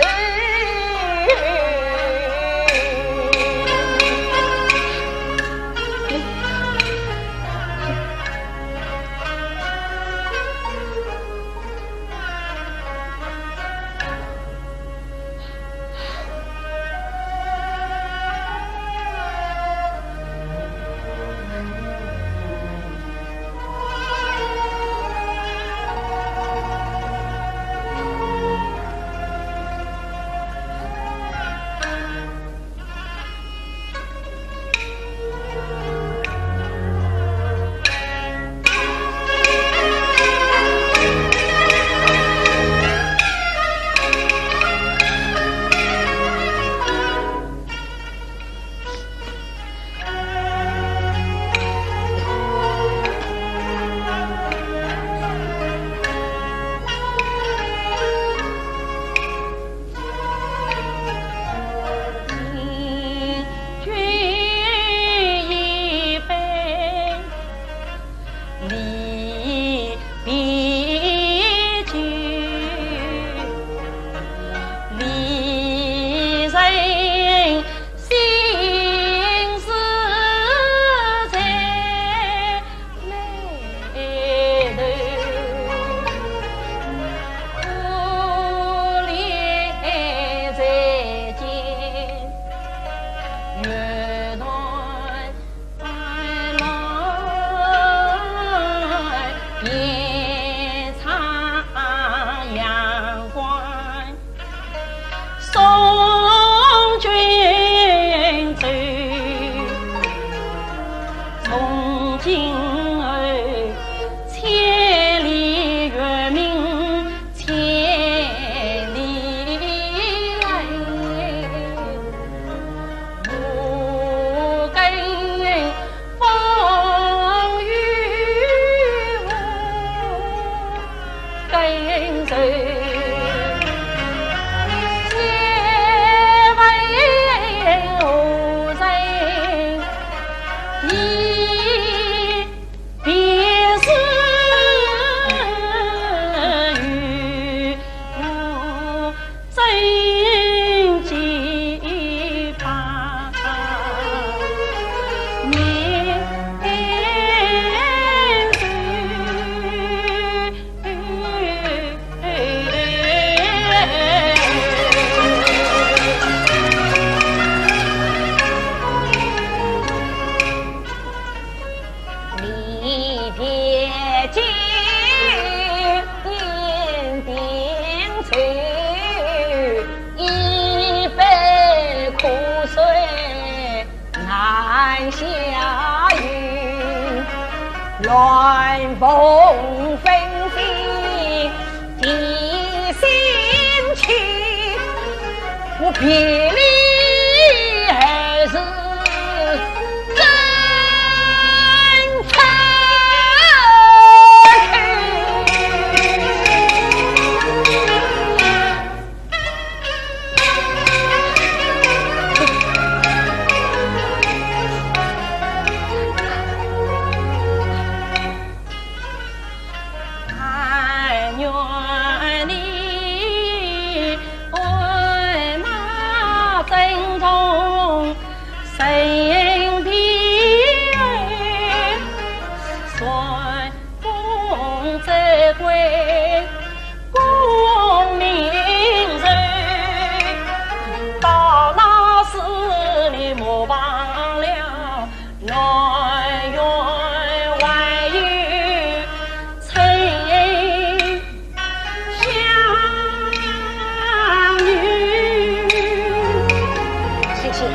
谢谢。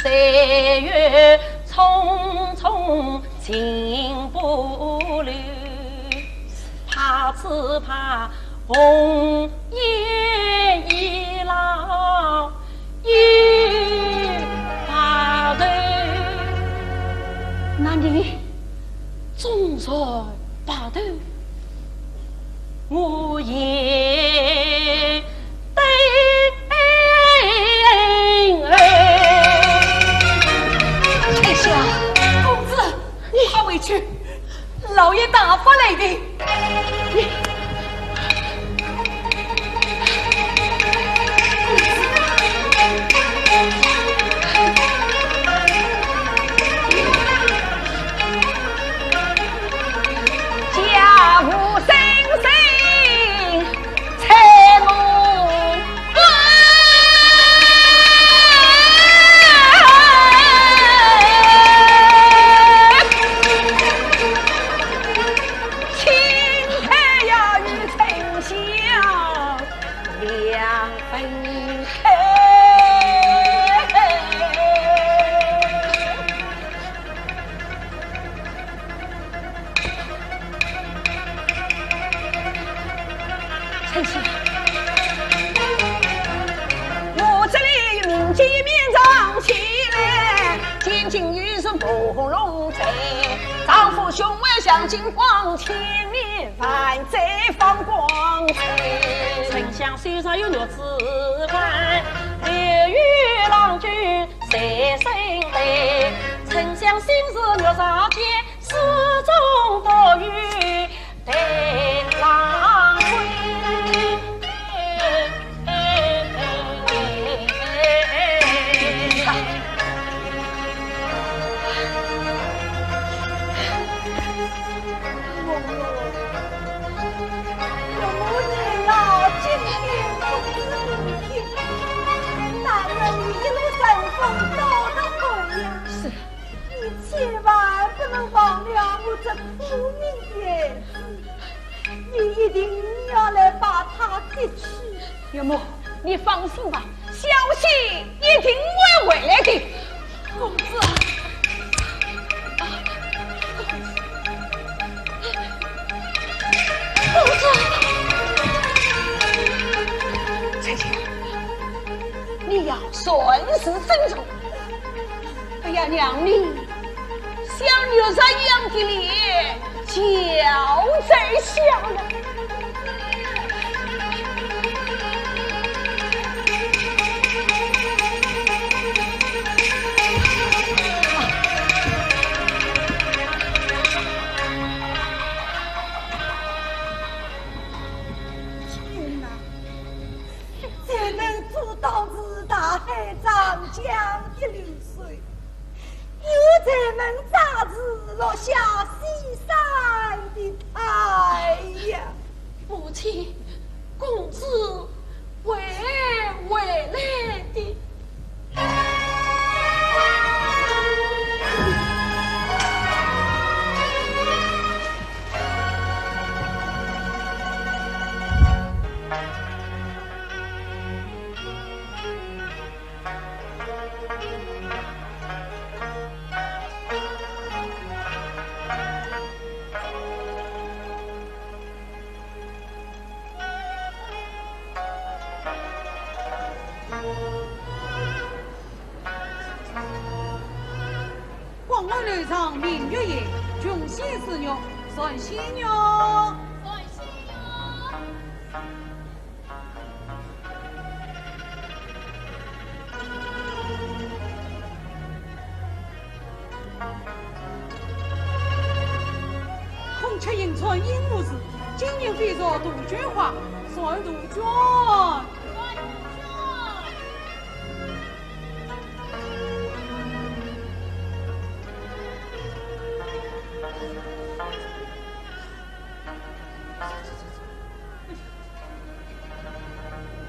岁月匆匆行不留，怕只怕红颜易老又白头。那你总算白头，我也 哎呀，公子，你快回去，老爷大发雷霆。你 臣妾，我这里有民间一面唱起来，千金有时芙蓉醉，丈夫胸怀香金光，千里万载放光彩。沉香手上有玉指环，留与郎君 在身边，沉香心事玉指间，始终不与待郎归。我母亲啊，今天不知明天，但愿你一路顺风到达咸阳。是。你千万不能忘了我这苦命的儿子，你一定要来把他接去。岳母，你放心吧，小姐一定会回来的。公子，啊，公子。 公子。翠青，你要顺势珍重，不要让你像玉石一样的脸交在下了。 天哪，才能阻挡住大海涨江的流水，又才能刹住落霞西山的太阳。母亲，公子会回来的。 广寒楼上明月夜，穷仙似玉，神仙玉。神仙玉。 孔雀迎春应无事，金银飞入杜鹃花，算杜鹃。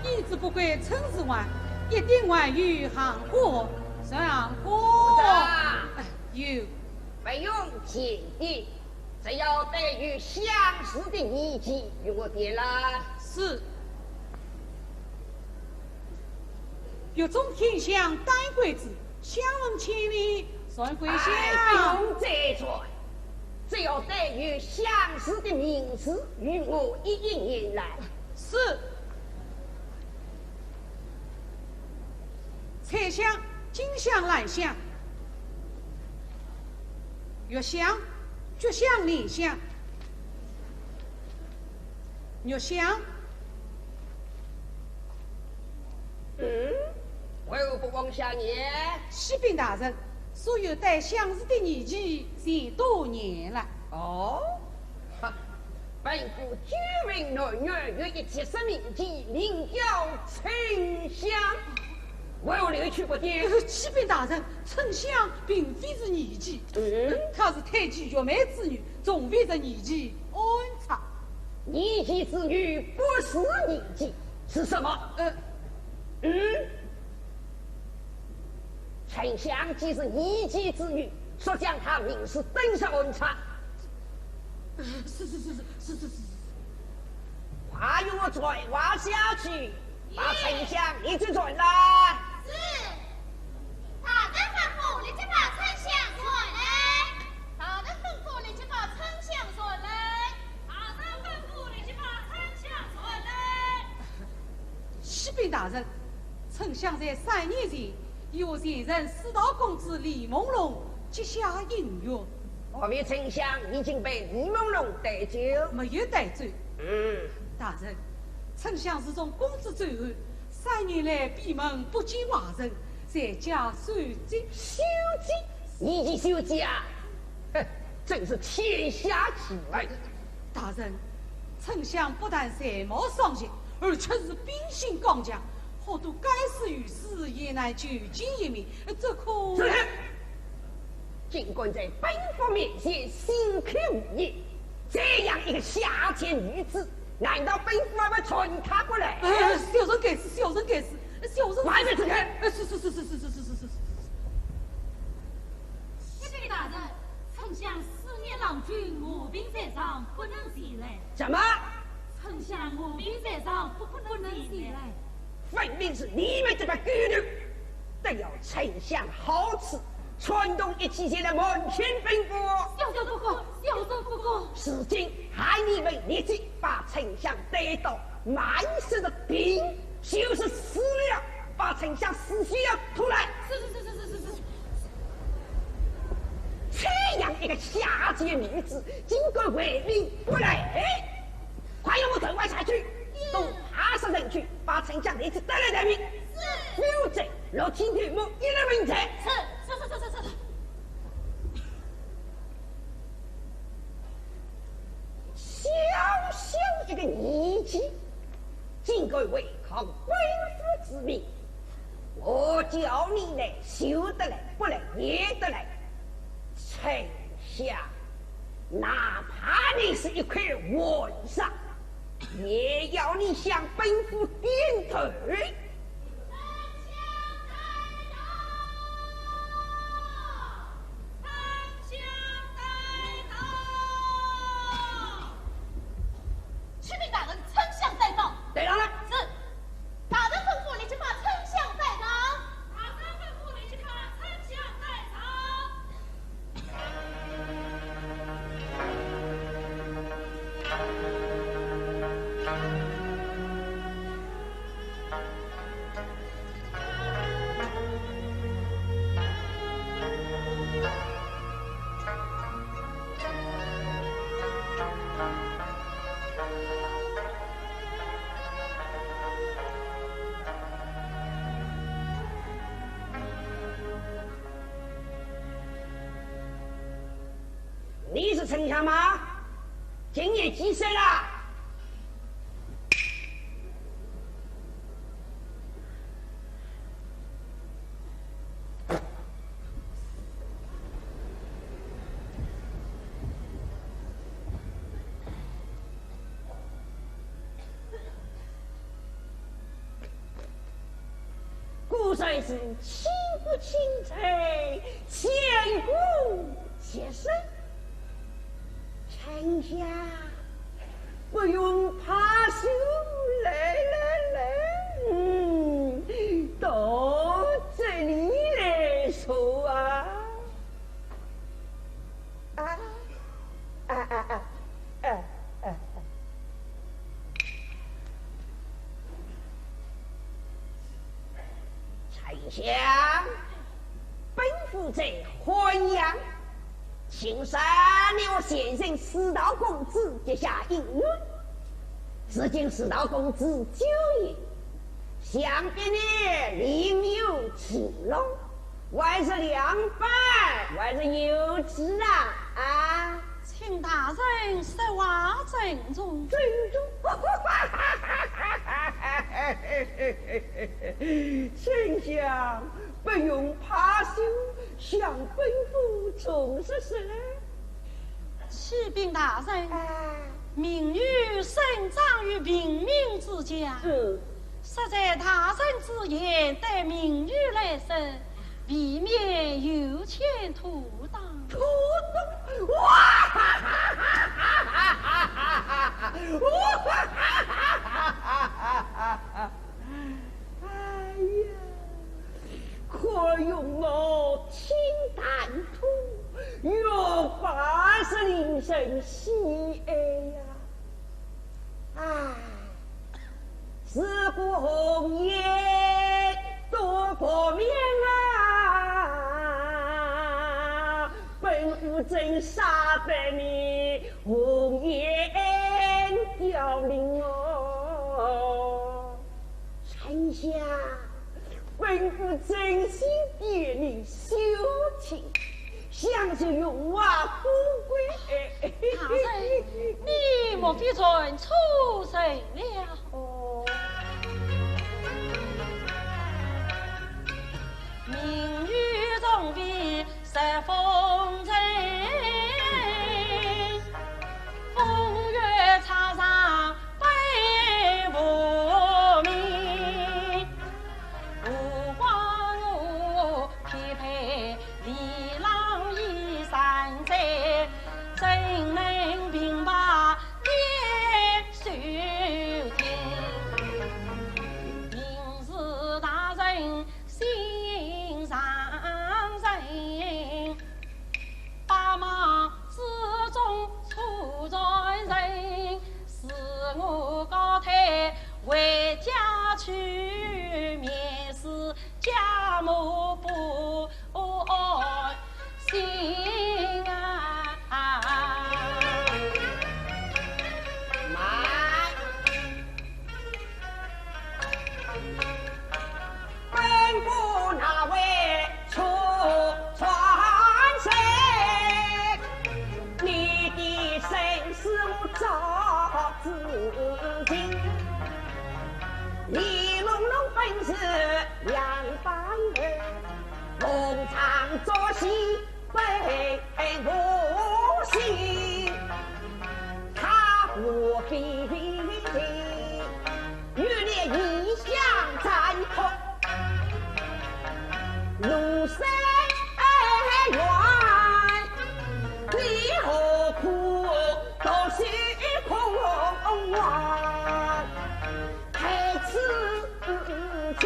衣子不归春时还，一定还有寒货。寒货。哎，有。不用钱的，只要带有相似的衣件与我点来。是。玉中添香丹桂枝，相问千里，传回香。哎，不用再传，只要带有相字的名字，与我一一念来。是。采香、金香、兰香、月香、菊香、莲香、月香。 嗯，为何不往下念？启禀大人，所有带香字的年纪全都念了。哦，哈，本府久闻男儿有一绝世名妓，名叫沉香，为何留取不见？呃，启禀大人，沉香并非是年妓，嗯？她是太监月梅之女，从未是年妓安插。 年妓之女不是年妓，是什么？呃，嗯？沉香既是年妓之女，速将她名字登上案场。呃，是是是是是是是。快与我传话下去，把沉香立即传来。是。大人吩咐，立即把沉香传来。大人吩咐，立即把沉香传来。 大人吩咐，立即把沉香传来。启禀大人，沉香在三年前，与前任四道公子李梦龙结下姻缘。何为沉香已经被李梦龙带走？没有带走。嗯。大人，沉香自从公子走后，三年来闭门不见外人，在家守节。守节？年纪守节啊？哼，真是天下奇闻。 大人，沉香不但才貌双绝，而且是秉性刚强，好多该死与死也难求见一面，这可……是。竟敢在本府面前信口胡言，这样一个下贱女子，难道本府还会容她不来？哎，小人该死，小人该死，小人……还没走开！哎，是是是是是是是是是。启禀大人， 沉香思念郎君，卧病在床，不能前来。什么？沉香卧病在床，不，不能前来。分明是你们这帮狗头，都要沉香好吃，串通一气前来瞒骗本府。小人不敢，小人不敢。如今喊你们立即把沉香带到满室的病，就是死了，把沉香尸体要拖来。是是是是是是是。 这样一个下贱女子，竟敢为民不赖！快与我传话下去，到大杀人去，把沉香立即带来待命。是。否则，落听天母一律问斩。是是是是是是。小小一个年纪，竟敢违抗官府之命， 我叫你来，休得来，不来，也得来。沉香，哪怕你是一块黄沙，也要你向本府点头。启禀大人，沉香在房。带上来。是。 大人吩咐，立即把沉香带上。大人吩咐，立即把沉香带上。你是沉香吗？今年几岁了？ 古人云：亲不亲才，见古绝色。沉香，不用怕羞，来来来，嗯，到这里来哎，哎，哎，哎。丞相，本府在汉阳，请赦你我先生司道公子结下姻缘。如今司道公子酒饮，想必你另有其乐。 还是两杯，还是有几啊？啊？请大人说话尊重。尊重？丞相，不用怕羞，想本府从实说来。 启禀大人，哎。民女生长于平民之家，嗯。实在大人之言，对民女来说，未免有欠妥当。妥当？哇哈哈哈哈哈哈哈！哇哈哈哈哈哈！ 哎呀，看容貌清淡脱，玉发是令人稀罕呀。唉，自古红颜多薄命啊，本府怎舍得你红颜凋零哦。 丞相，本府真心对你休情，想是荣华富贵。大人，你莫非认错人了？哦。民女从未 受风尘，风月场上悲无名。无怪我匹配李郎已三载，怎能平白跌手间？明知大人 心上人，百忙之中出才人，自我告退回家去，面试家母不安心啊。慢。 本府哪会出传说？你的身世我早知情。李郎郎本是两房人，逢场作戏 本无心，他何必与你一向残酷？路虽远，你何苦独守空房？ 太子妃，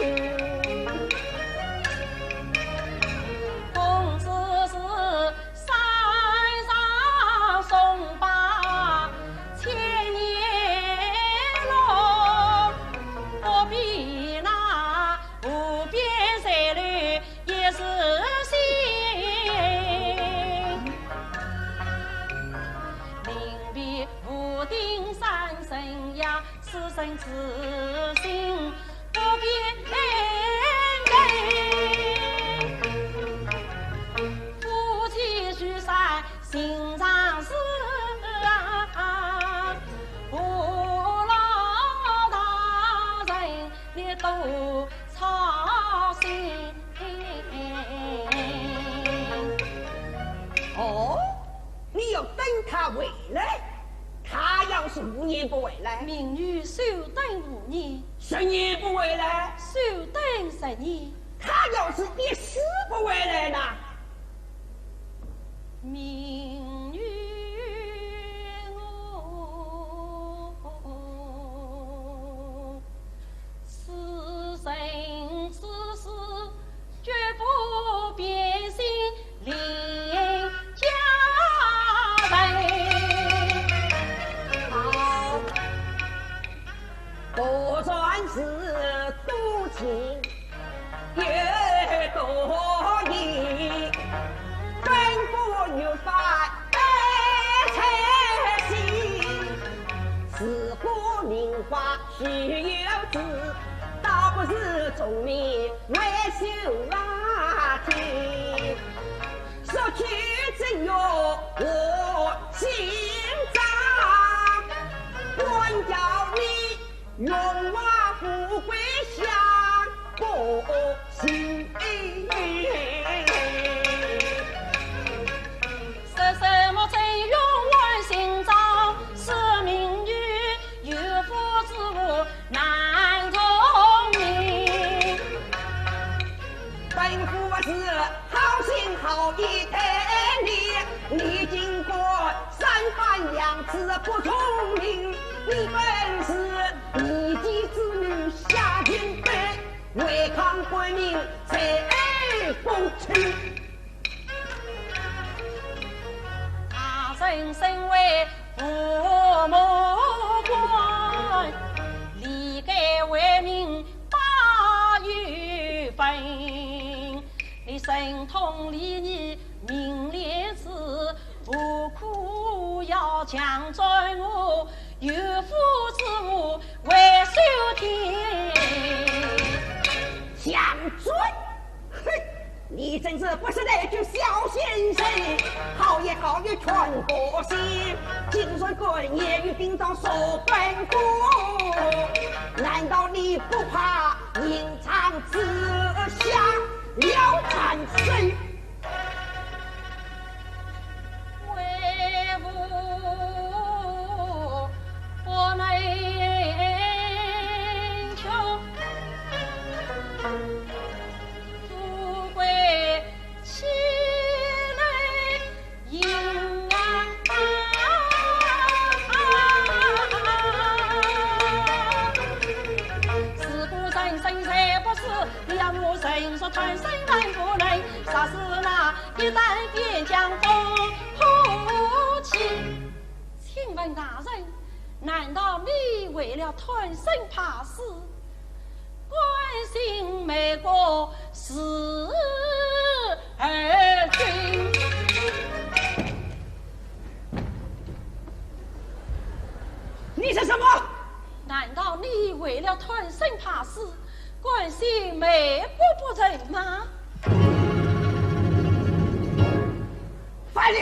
公子是山上松柏千年老，不比那无边水流一时新。临别无定三生涯， 此生此心不变人。夫妻聚散心上事啊，何劳大人你多操心。哦，你要等他回来？ 他要是五年不回来？民女休等五年。十年不回来？休等十年。他要是一世不回来呢？民女我此生此世 绝不变心另嫁人。你为救啊，说去真有我心脏，管教你荣华富贵享不尽。说什么真荣华心脏，是名誉有夫之妇难同名。本府是好心好意待你，你竟敢三番两次不从命，你本是一己之女下贱卑，违抗官命，罪不轻。 大人身为父母官，理该为民把有分。你神通礼义明廉耻，何苦要强占我有夫之妇为收听？强占？ 哼，你真是不识抬举小先生，好言好语全不信，竟然敢言语顶撞说本官，难道你不怕刑场之下了斩首？ 为父不能求，富贵岂能应啊？是故人生才不死，要我人说贪生难不能，杀死那 一旦边疆风火起。请问大人，难道你为了贪生怕死，甘心卖国事而君？你说什么？难道你为了贪生怕死，甘心卖国不成吗？ 反了！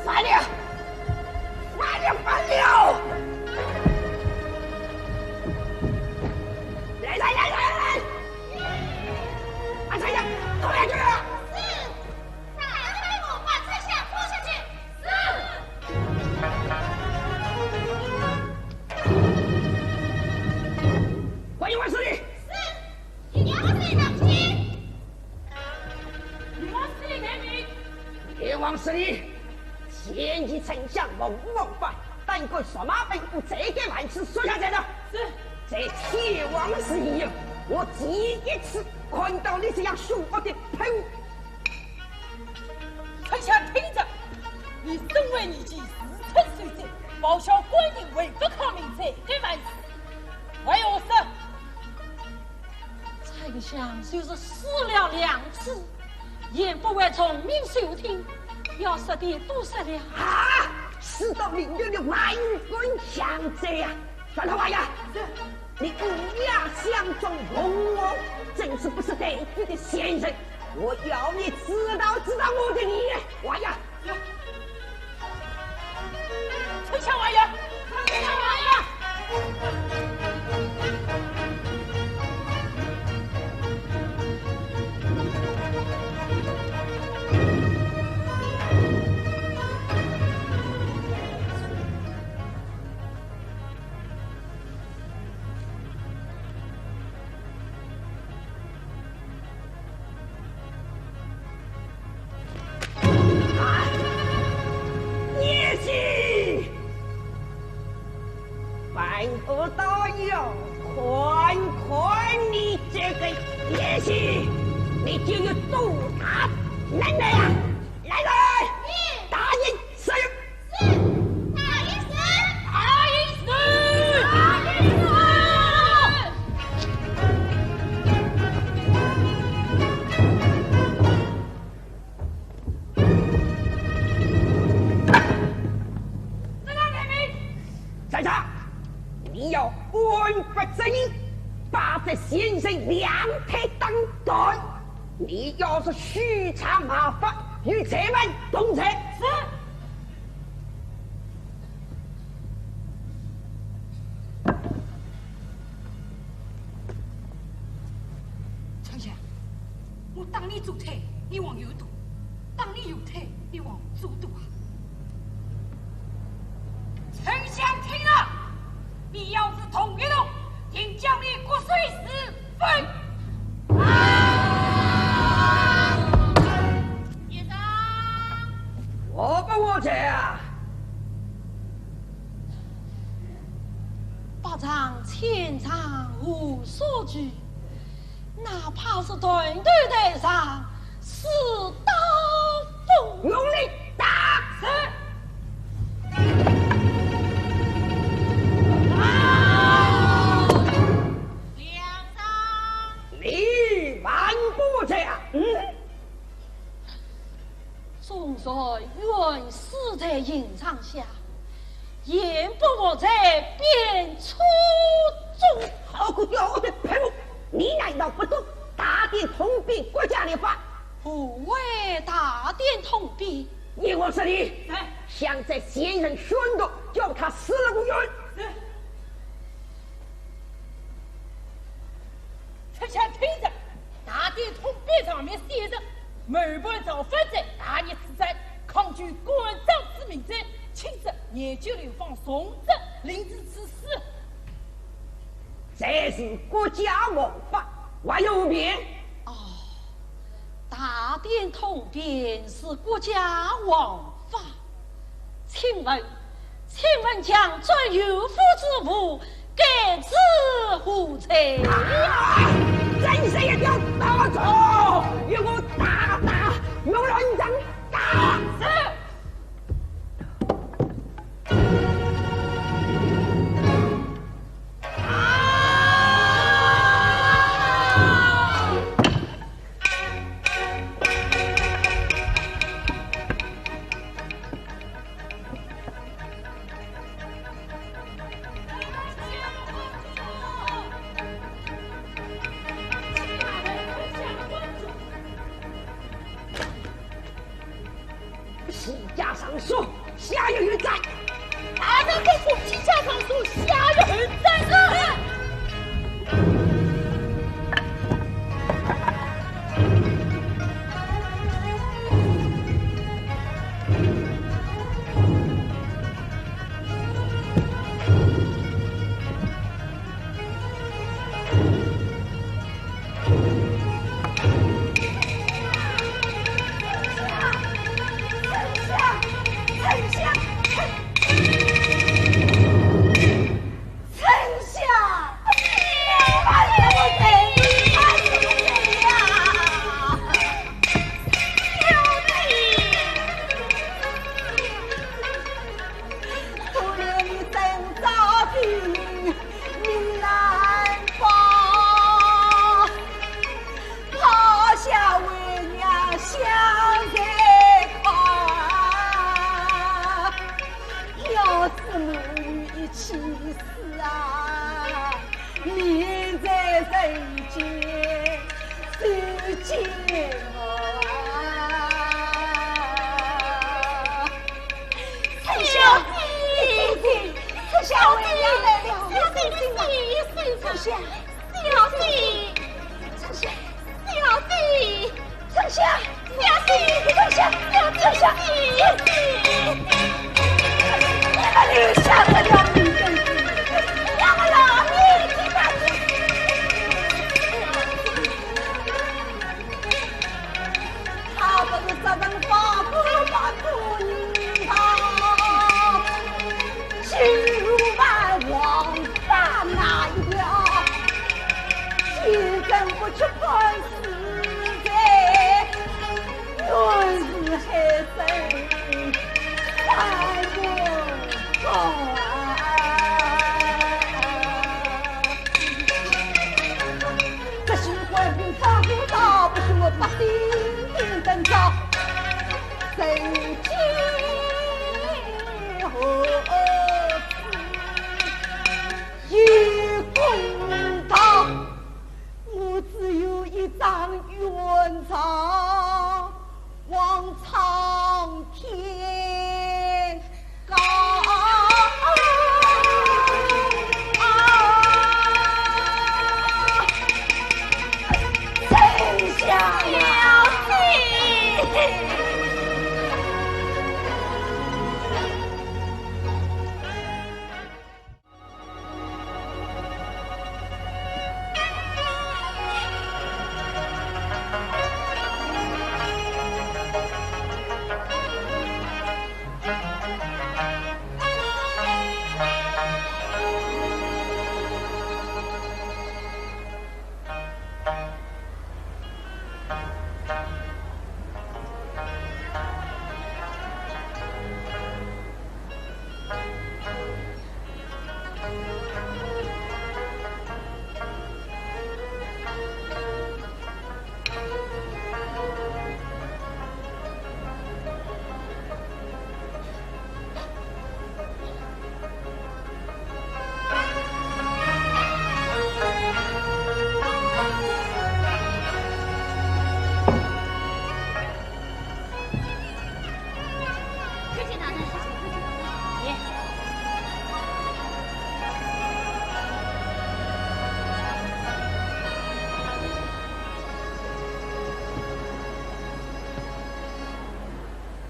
反了！反了！反了！来来来来来！把这人拖下去！是！大人吩咐，把这人拖下去！是！快点，万岁！是！ 天王赐令！天王赐令！前期丞相蒙冒犯，胆敢辱骂本府，罪该万死，速下斩首。是。在天王赐令以后，我第一次看到你这样凶恶的喷。丞相听着，你身为女婿，自称受罪，报效官人，违抗命令，罪该万死。还有何事？ 丞相就是死了两次，也不会从命受听，要说的都说了。啊！死到临头了，还敢强嘴呀！传话呀！是。你以牙相撞龙王，真是不识抬举的贱人！我要你知道知道我的厉害！话呀！ 丞相王爷！丞相王爷！啊！孽畜！本官倒要看看你这个孽畜，你究有多大能耐呀！来人！大人！ 是。是。大人是。大人是。大人是。在上，你要按法执行，把这先生两腿当断，你要是虚场冒犯，与贼们同罪。是。春香，我当你做腿，你往右跺；当你右腿，你往左跺啊。春香听了，你要是动一动，定叫你骨碎四分。啊！先生，我不我这啊！百丈千丈无所惧， 哪怕是断头台上四刀锋。用力打！是。啊！梁上。你蛮不讲理。嗯？ 纵然冤死在刑场下，也不活在匾额中。好个妖孽，佩服！你难道不懂大典通变国家律法？何谓大典通变？依我说的，哎。想在先生宣读，叫他死了不冤。是。 春香听着，大典通变上面写着，谋叛造反者，大逆之者，抗拒官长之命者，轻则廿九流放，重则凌迟处死。这是国家王法，还有变？哦，大典通变是国家王法。 请问，请问强占有夫之物，该治何罪？啊！真是一条大罪，与我打打，用人杖打！是。 齐家上书，下有余罪。大胆公夫，齐家上书，下有余罪。是。 春香，春香，春香，为娘来了，春香，春香，小姐，春香，小姐，春香，小姐，春香，小姐，春香，小姐，你们留下这条命根子，让我老命给他去。 他不是杀人犯，不是杀人犯，是犯王法那一条，今生不去判死罪，冤死害生，还不够啊！ 这是官兵发火道，不是我百姓等着。谁知何时有公道？望苍天高。丞相呀！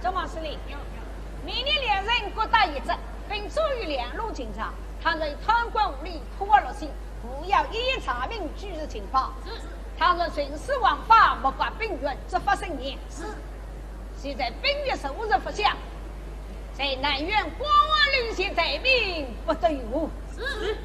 张王司令，明日两人各打一折，并注意两路进场。倘若贪官污吏、破案漏刑，务要一一查明，举直情报。是。倘若徇私枉法、谋害兵员，执法森严。是。现在兵役数日不详，在南苑观望领先待命，不得有误。是。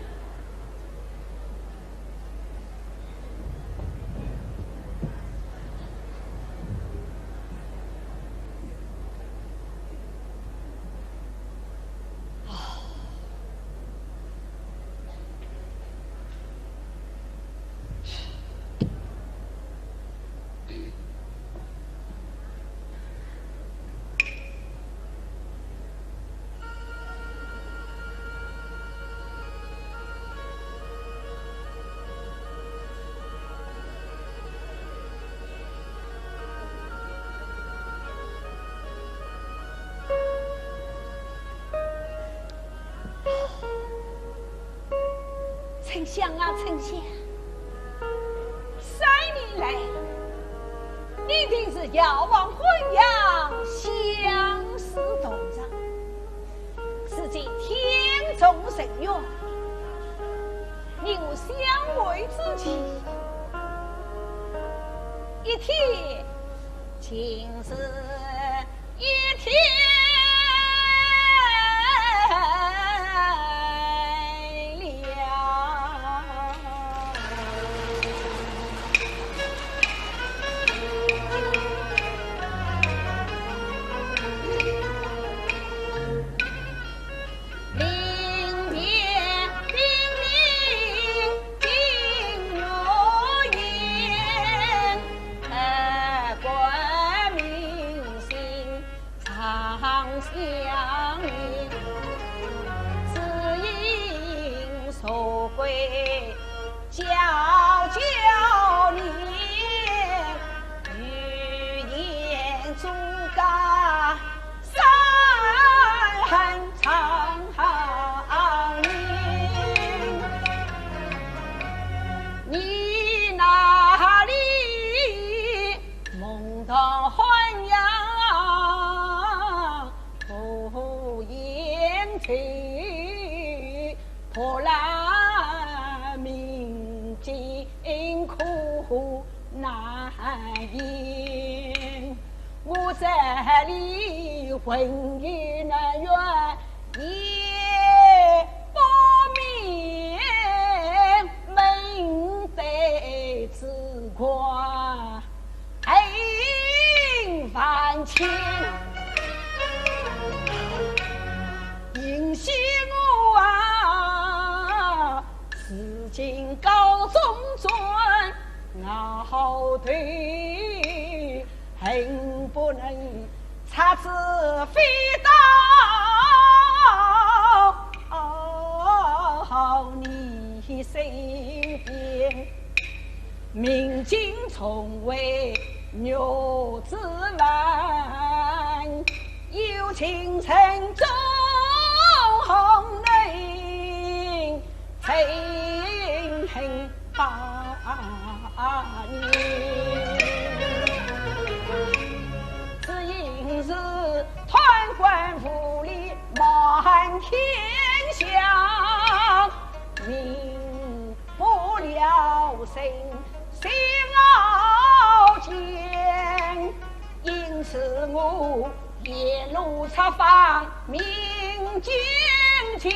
丞相啊，丞相，三年来，你定是遥望咸阳，相思断肠。如今天中岁月，你我相会之期，一天竟是 一天了。玉之文，有情人终红人，情恨百年。只因是贪官污吏，瞒天下，民不聊生。 心傲间，因此我沿路设防，命君请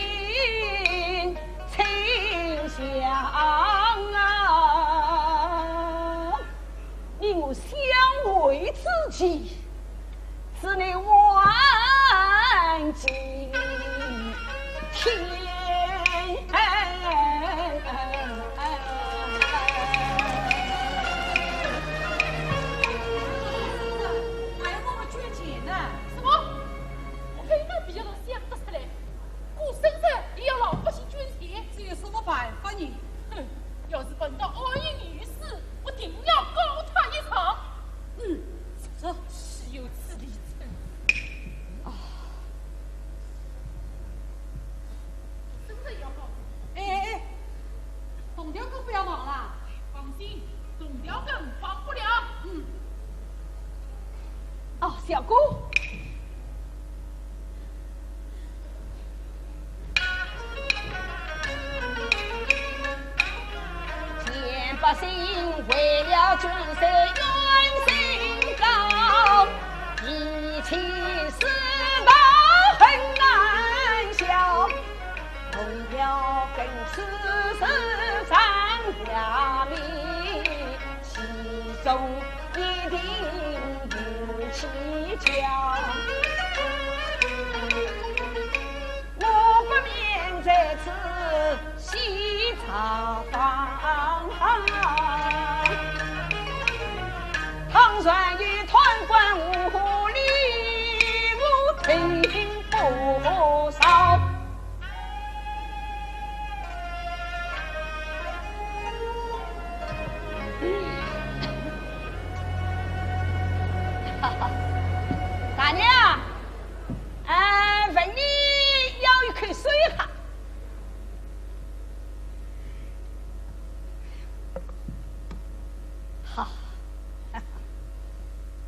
相啊。你我相会之期， 是你万几天。哎，我们捐钱呢。什么？我非但比较能想得出来，过生日也要老百姓捐钱。这有什么办法呢？哼，要是碰到爱英女士，我定要告他一状。嗯，这岂有此理！ 啊，真的要报警。哎哎哎，童调哥不要忙了。放心，童调哥帮不了。嗯。哦，小姑。 见百姓为了君臣冤情高，一起私报恨难消。童调跟此事张家明，其中一定有蹊跷。 我不免在此细查访。倘然有贪官污吏，我定不饶。哈哈，大娘， 哎，问你要一口水哈。好。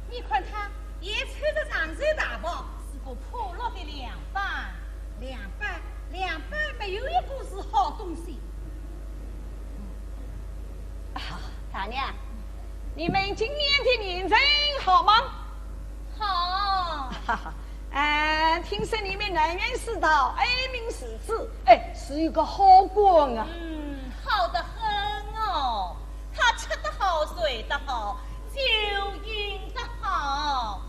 你看他也穿着长袖大袍，是个破落的粮班，粮班，粮班没有一个是好东西。啊，大娘，你们今年的年成好吗？ 好。哈哈，哎，听说你们南园世道爱民如子，哎，是一个好官啊。嗯，好得很哦。他吃得好，睡得好，酒饮得好。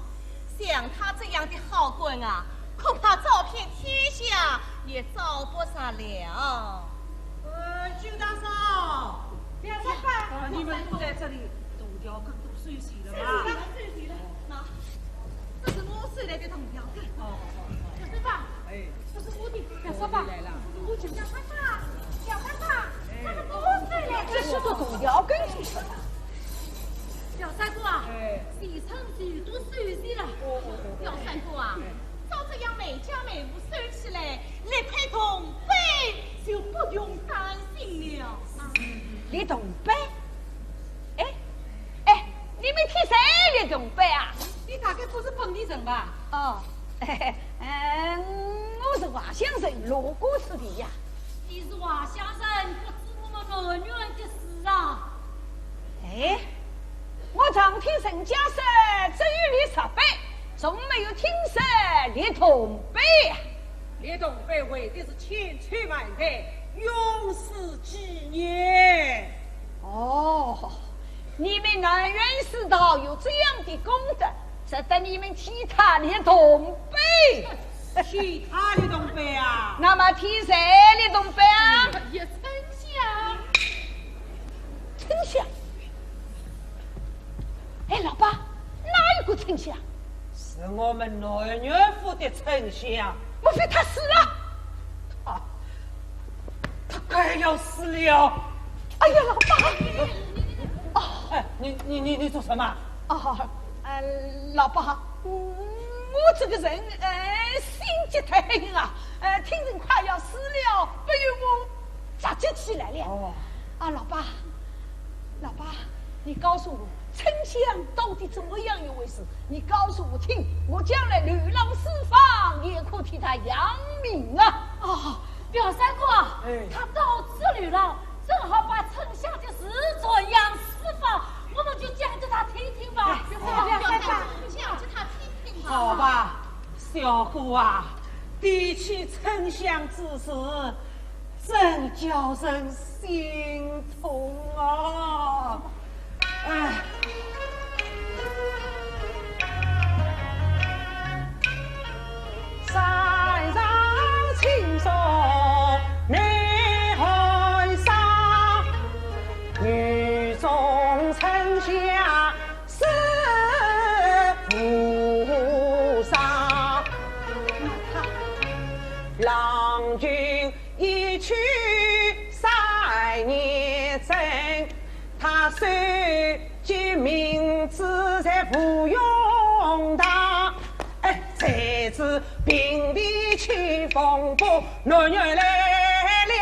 像他这样的好官啊，恐怕找遍天下也找不着了。呃，周大嫂，梁三伯，啊，你们都在这里，童调哥都休息了吗？休息了，休息了。那 这是我收来的童调哥。哦，哦，哦。梁三伯，哎。这是我的，梁三伯，来了。我讲梁三伯，梁三伯，哎。这是我收来的。这是个童调哥。梁三伯啊，哎。先生就都休息了。哦，哦，哦。梁三伯啊，哎。照这样每家每户收起来，那块铜板就不用担心了。啊。那铜板？哎，哎，你们替谁立铜板啊？你大概不是本地人吧？哦，嘿嘿，嗯，我是外乡人，路过此地呀。你是外乡人，不知我们南园的事啊。哎，我常听人家说，只有立石板，从没有听说立铜板呀。立铜板为的是千秋万代，永世纪念。哦， 你们南园世道有这样的功德，值得你们替他立铜板。替他立铜板啊？那么替谁立铜板啊？哎呀，丞相。丞相？哎，老伯，哪一个丞相？是我们南园府的丞相。莫非他死了？他 他该要死了。哎呀，老伯！哦。哎，你，你，你，你做什么？哦，呃，老伯，我这个人，呃，心急得很啊，呃，听人快要死了，不由我着急起来了。哦。啊，老伯，老伯，你告诉我，丞相到底怎么样一回事？你告诉我听，我将来流浪四方，也可替他扬名啊。哦，表三哥，哎。他到此流浪，正好把丞相的事传扬四方，我们就讲给他听听吧。哎，好，讲给他听听吧。好吧，小哥啊，提起丞相之事，真叫人心痛啊！哎。山上青松，南海上，雨中丞相死无葬。郎君 一去三年整，他收集民脂在芙蓉塘。哎，谁知平地起风波，乱源来了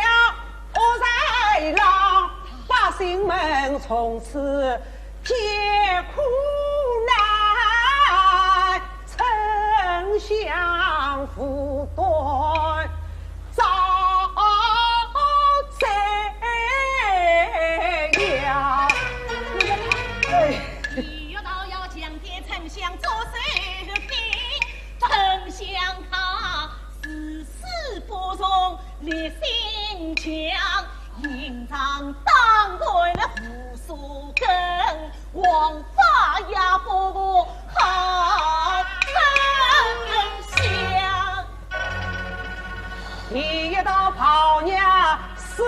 恶豺狼，百姓们从此皆苦难，丞相无端 遭罪呀。哎。你越道要强奸丞相做事情，丞相他誓死不从，烈性强，刑场当官无所更，枉法也不过好丞相。 第一道炮娘是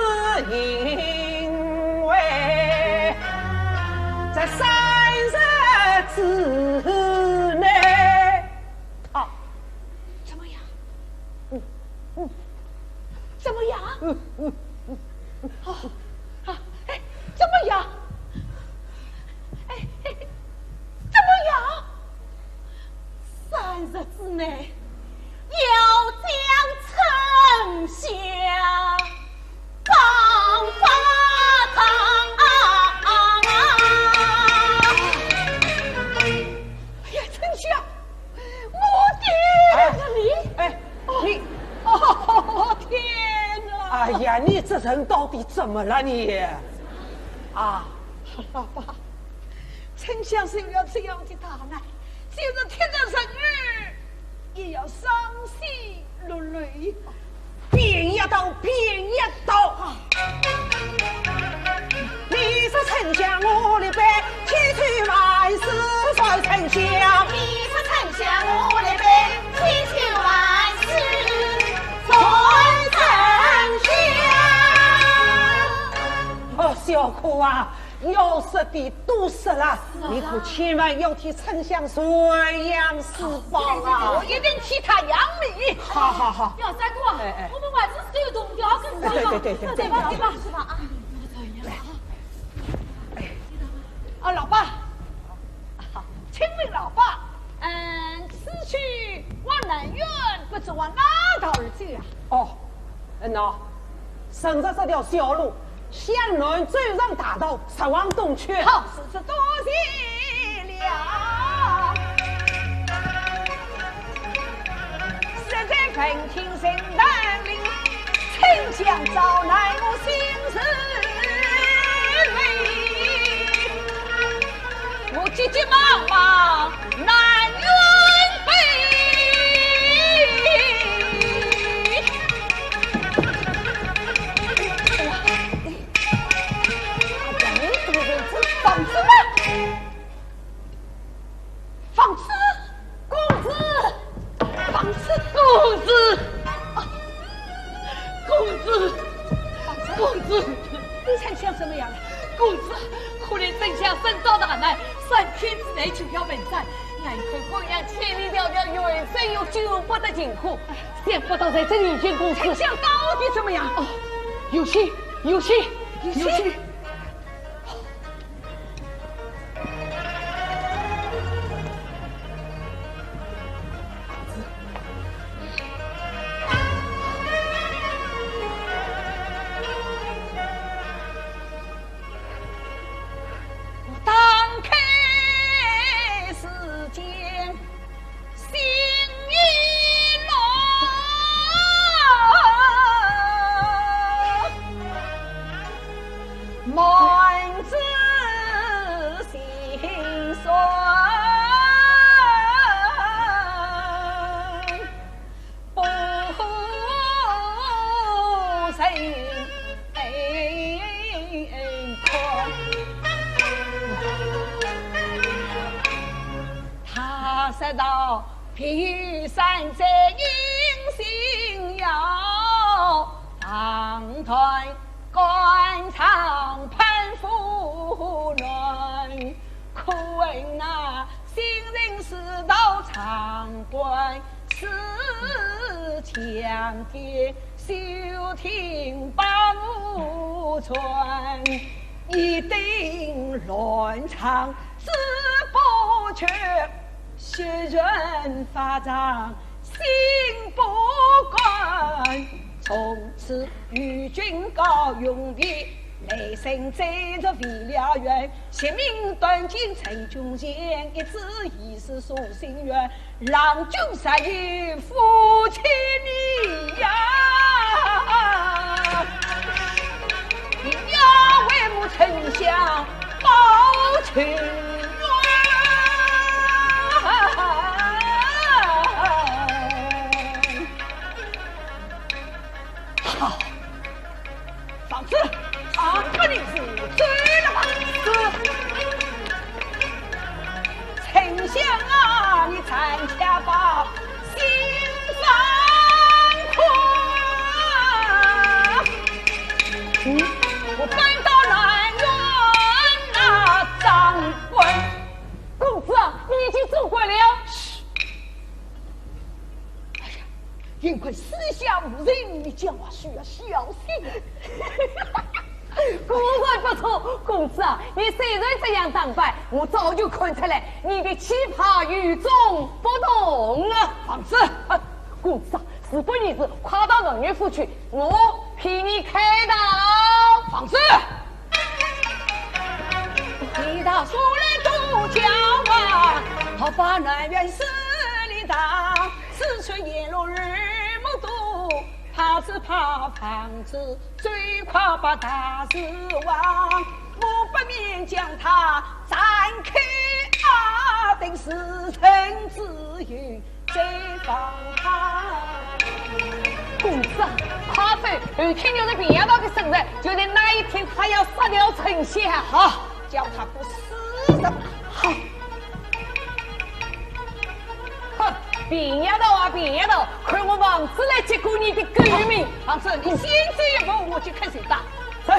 因为在三日之内。好，怎么样？嗯，嗯，怎么样？嗯，嗯，嗯。好，啊，哎，怎么样？哎，哎，怎么样？三日之内 要将丞相绑法场。哎呀，丞相，我的，哎，你，哎，你，哦，天啊！哎呀，你这人到底怎么了你？啊，老伯，丞相受了这样的大难，就是贴着人儿 也要伤心落泪。变一道，变一道。你说丞相我来办，千秋万世传丞相。你说丞相我来办，千秋万世传丞相。哦，小哥啊， 要说的都说了，是啊。你可千万要替丞相传扬四方啊！我一定替他扬名。好，好，好。表三哥，哎，哎。我们还是收同僚跟随吧。对，对，对，对，对。走吧，走吧，是吧？啊，来。啊，老伯，啊，请问老伯，嗯，此去往南园，不知往哪道而去啊？哦， 嗯呐，顺着这条小路，向南走上大道，直往东去。好，如此多谢了。实在闻听人谈里，丞相遭难我心如泪。 我急急忙忙南园北。哎呀，哎，这房子吗？房子，公子，房子，公子，啊，公子，房子，公子。丞相怎么样了？公子， 可怜丞相身遭大难，三天之内就要问斩，眼看黄杨千里迢迢，远征又救不得近苦，想不到在这里遇见公子。丞相到底怎么样？哦，有信，有信，有信。有信。道，譬喻山水人心腰，唱断肝肠喷腹暖。可恨那心人世道长短，思强健，休听百无传。一定乱唱 子不教，学人法场心不甘。从此与君告永别，来生再续未了缘。性命短尽在君前，一纸遗书送心愿。 郎君若有负卿意呀，定要为母丞相报仇冤。好， 放肆！啊，不能是，走了吧？是。丞相啊，你暂且把心放宽。嗯，我搬到南院那掌管。公子啊，你已经做官了。嘘。 哎呀，幸亏四下无人，你讲话需要小心。果然不错，公子啊，你虽然这样打扮，我早就看出来，你的气派与众不同啊。放肆！啊，公子啊，事不宜迟，快到南院府去，我替你开道。放肆！ 你到书来多交往，好把南院势力大，四处沿路日暮多，怕只怕房子最快把大事忘。我不免将他斩开啊，等时辰自有 再放他。公子啊，快走！后天若是平夜道的审判，就在那一天，他要杀掉丞相。好，叫他不死的吧。好。哼，平夜道啊，平夜道，看我王子来结果你的狗命。王子，你先走一步，我去看谁打。走。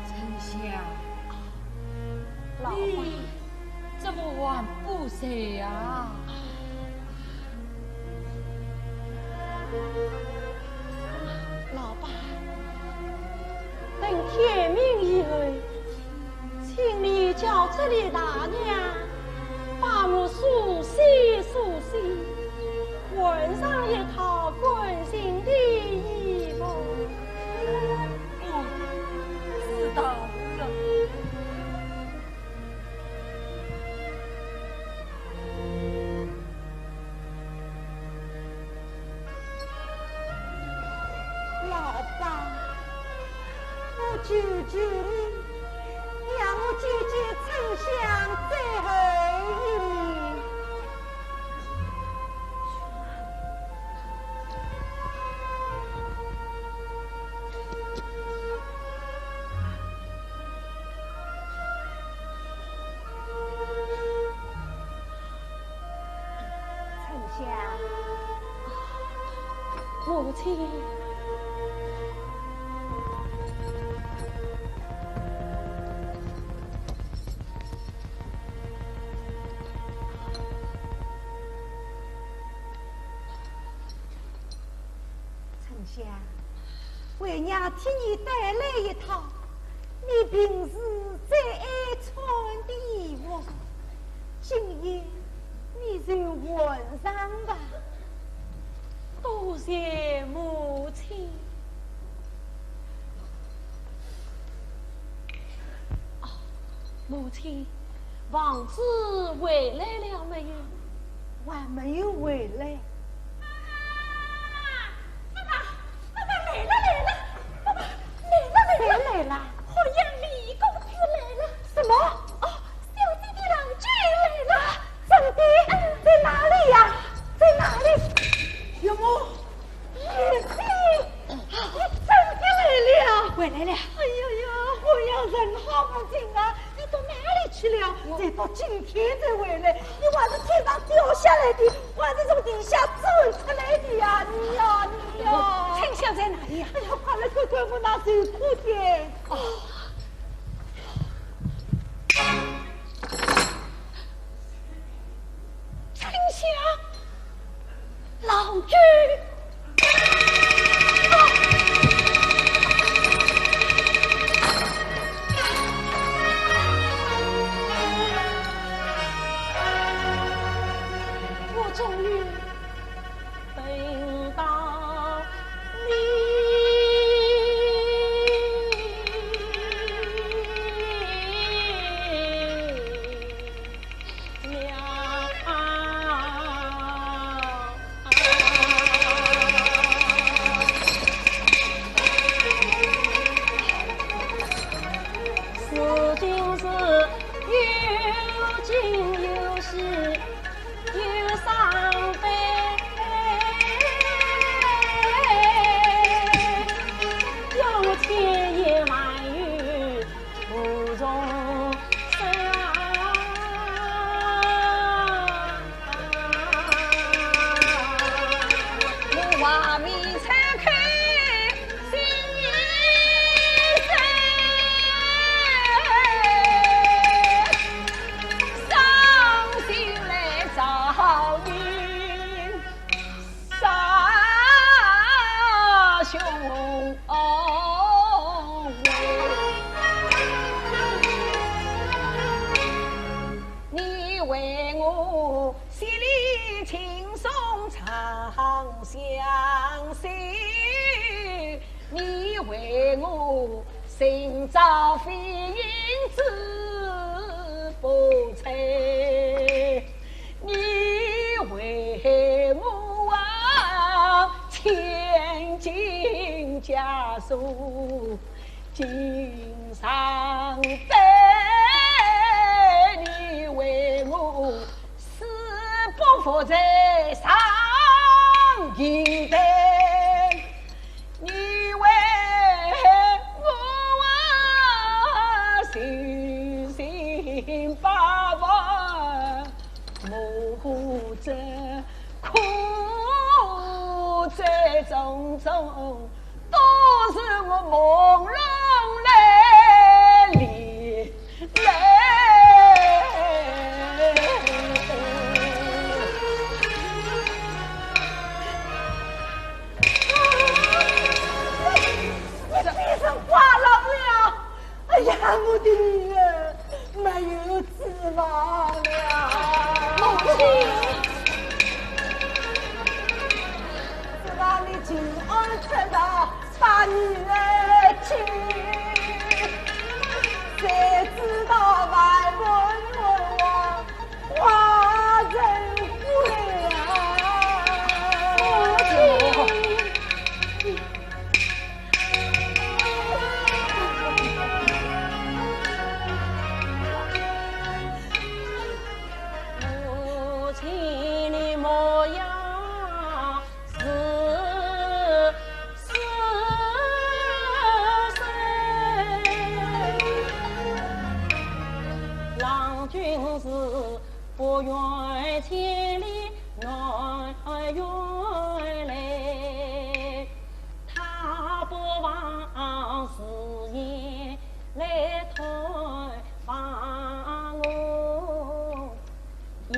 丞相，老伯，你怎么还不睡啊？老伯，等天明以后，请你叫这里大娘把我梳洗梳洗，换上一套干净的衣服。 我知道了。老伯，我求求你，让我见见丞相最后一面。 丞相，母亲。 丞相，为娘替你带来一套你平时最爱穿的衣服，今夜你就换上吧。多谢母亲。 哦，母亲，王子回来了没有？还没有回来。直到今天才回来，你还是天上掉下来的，还是从地下钻出来的呀？你呀，你呀！春香在哪里呀？哎呀，快来看看我那受苦的。哦。春香，郎君。 我终于等到你。 如今是有惊有喜有伤悲，有千言万语 无从说。我话未曾开，心已碎，伤心来找你。 杀兄。你为我千里情送长相随，你为我寻找飞燕之不在。 你为我啊，千金枷锁经常戴，你为我死不复在长亭台。 你为我啊，信心八百，模糊这苦这种种，都是我朦胧来历。 来。你变成寡郎了。哎呀，我的女儿，没有指望了。母亲。指望你平安出逃，把女儿救。谁知道万万不能啊。 花人归啊！母亲的模样 是死生。郎君是不远千里南远来，他不忘思念来探望我。 一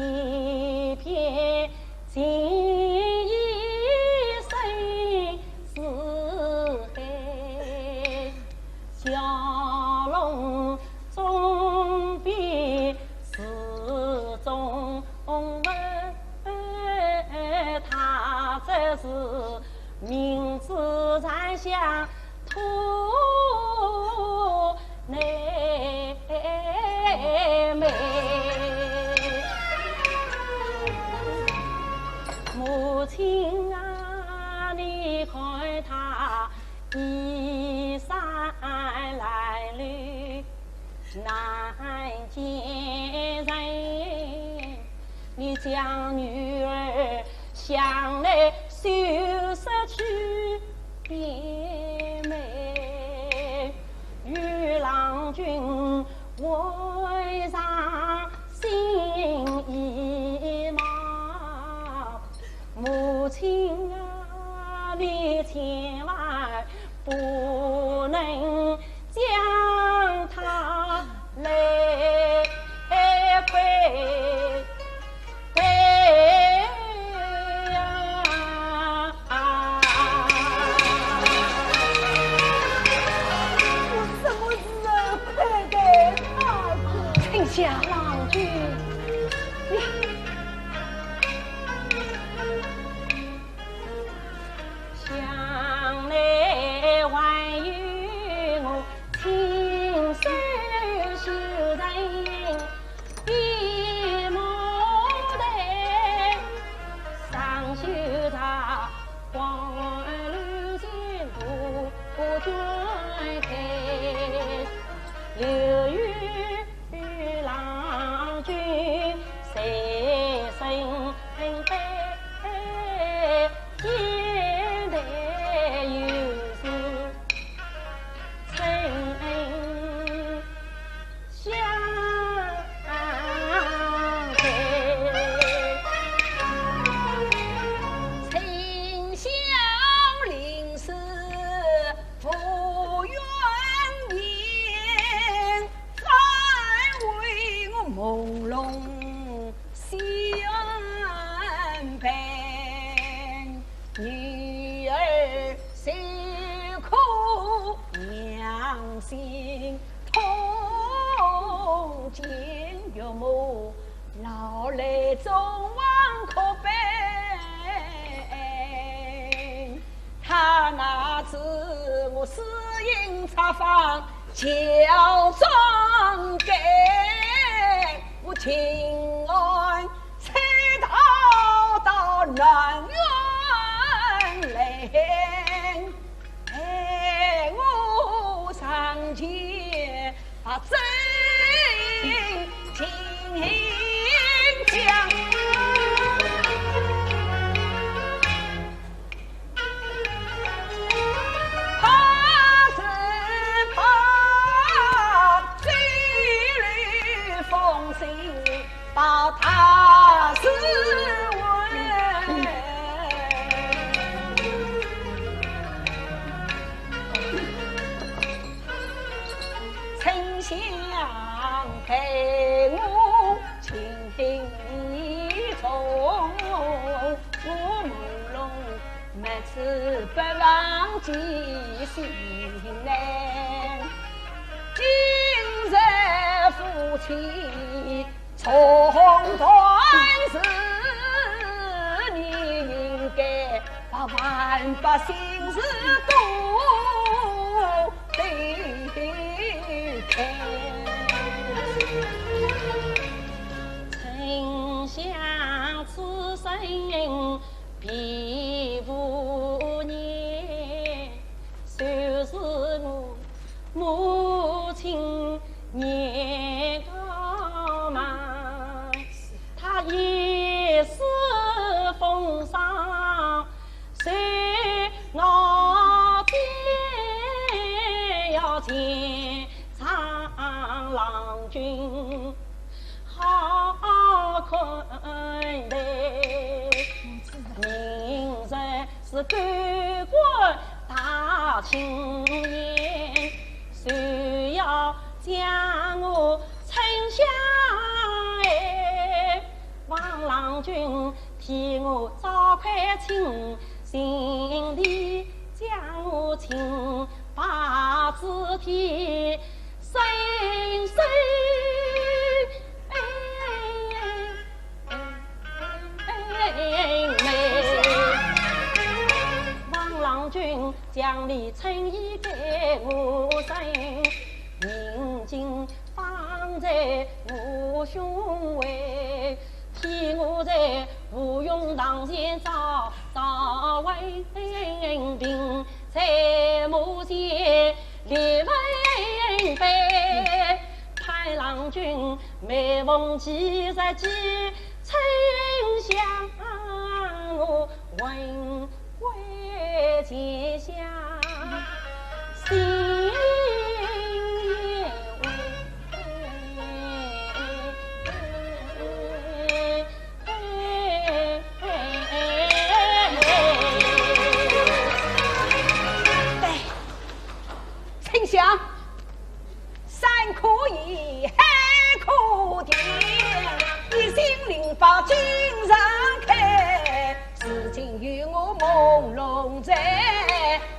片情意深似海，蛟龙终必始终问，他只是明知山下 土难寐。母亲啊，你看他衣衫褴褛， 难见人。你将女儿向来羞涩去变美，与郎君未尝千万不能将他来亏，亏呀！我什么时候亏给他的？丞相。郎君，你 想来还有我亲手修成的牡丹，上绣茶黄绿金杜鹃开，留与 郎君随身带，现代有时称香杯。沉香临水 浮云烟，反为我朦胧相伴。女儿受苦娘心痛，见岳母 老来众望可悲，她哪知我私行差舫乔装改，我情愿醉倒到南园来，待我上前 把真情讲。怕是怕这里风声 把他是问。丞相待我情意重，我朦胧，没处不忘记心难。今日夫妻 重团圆，你应该把万般心事都推开。丞相此生 并无念，虽是我母亲年高迈，她一世风霜，谁我见要见上郎君 好看待。明日是狗官大庆宴，谁要将我称下哎？望郎君替我找块清净地，将我清白之地 伸伸。望郎君将你春衣给我穿，明镜放在我胸围，替我在芙蓉堂前照照，为凭在幕前 立文碑，盼郎君每逢吉日祭，春香我魂归前乡，心也未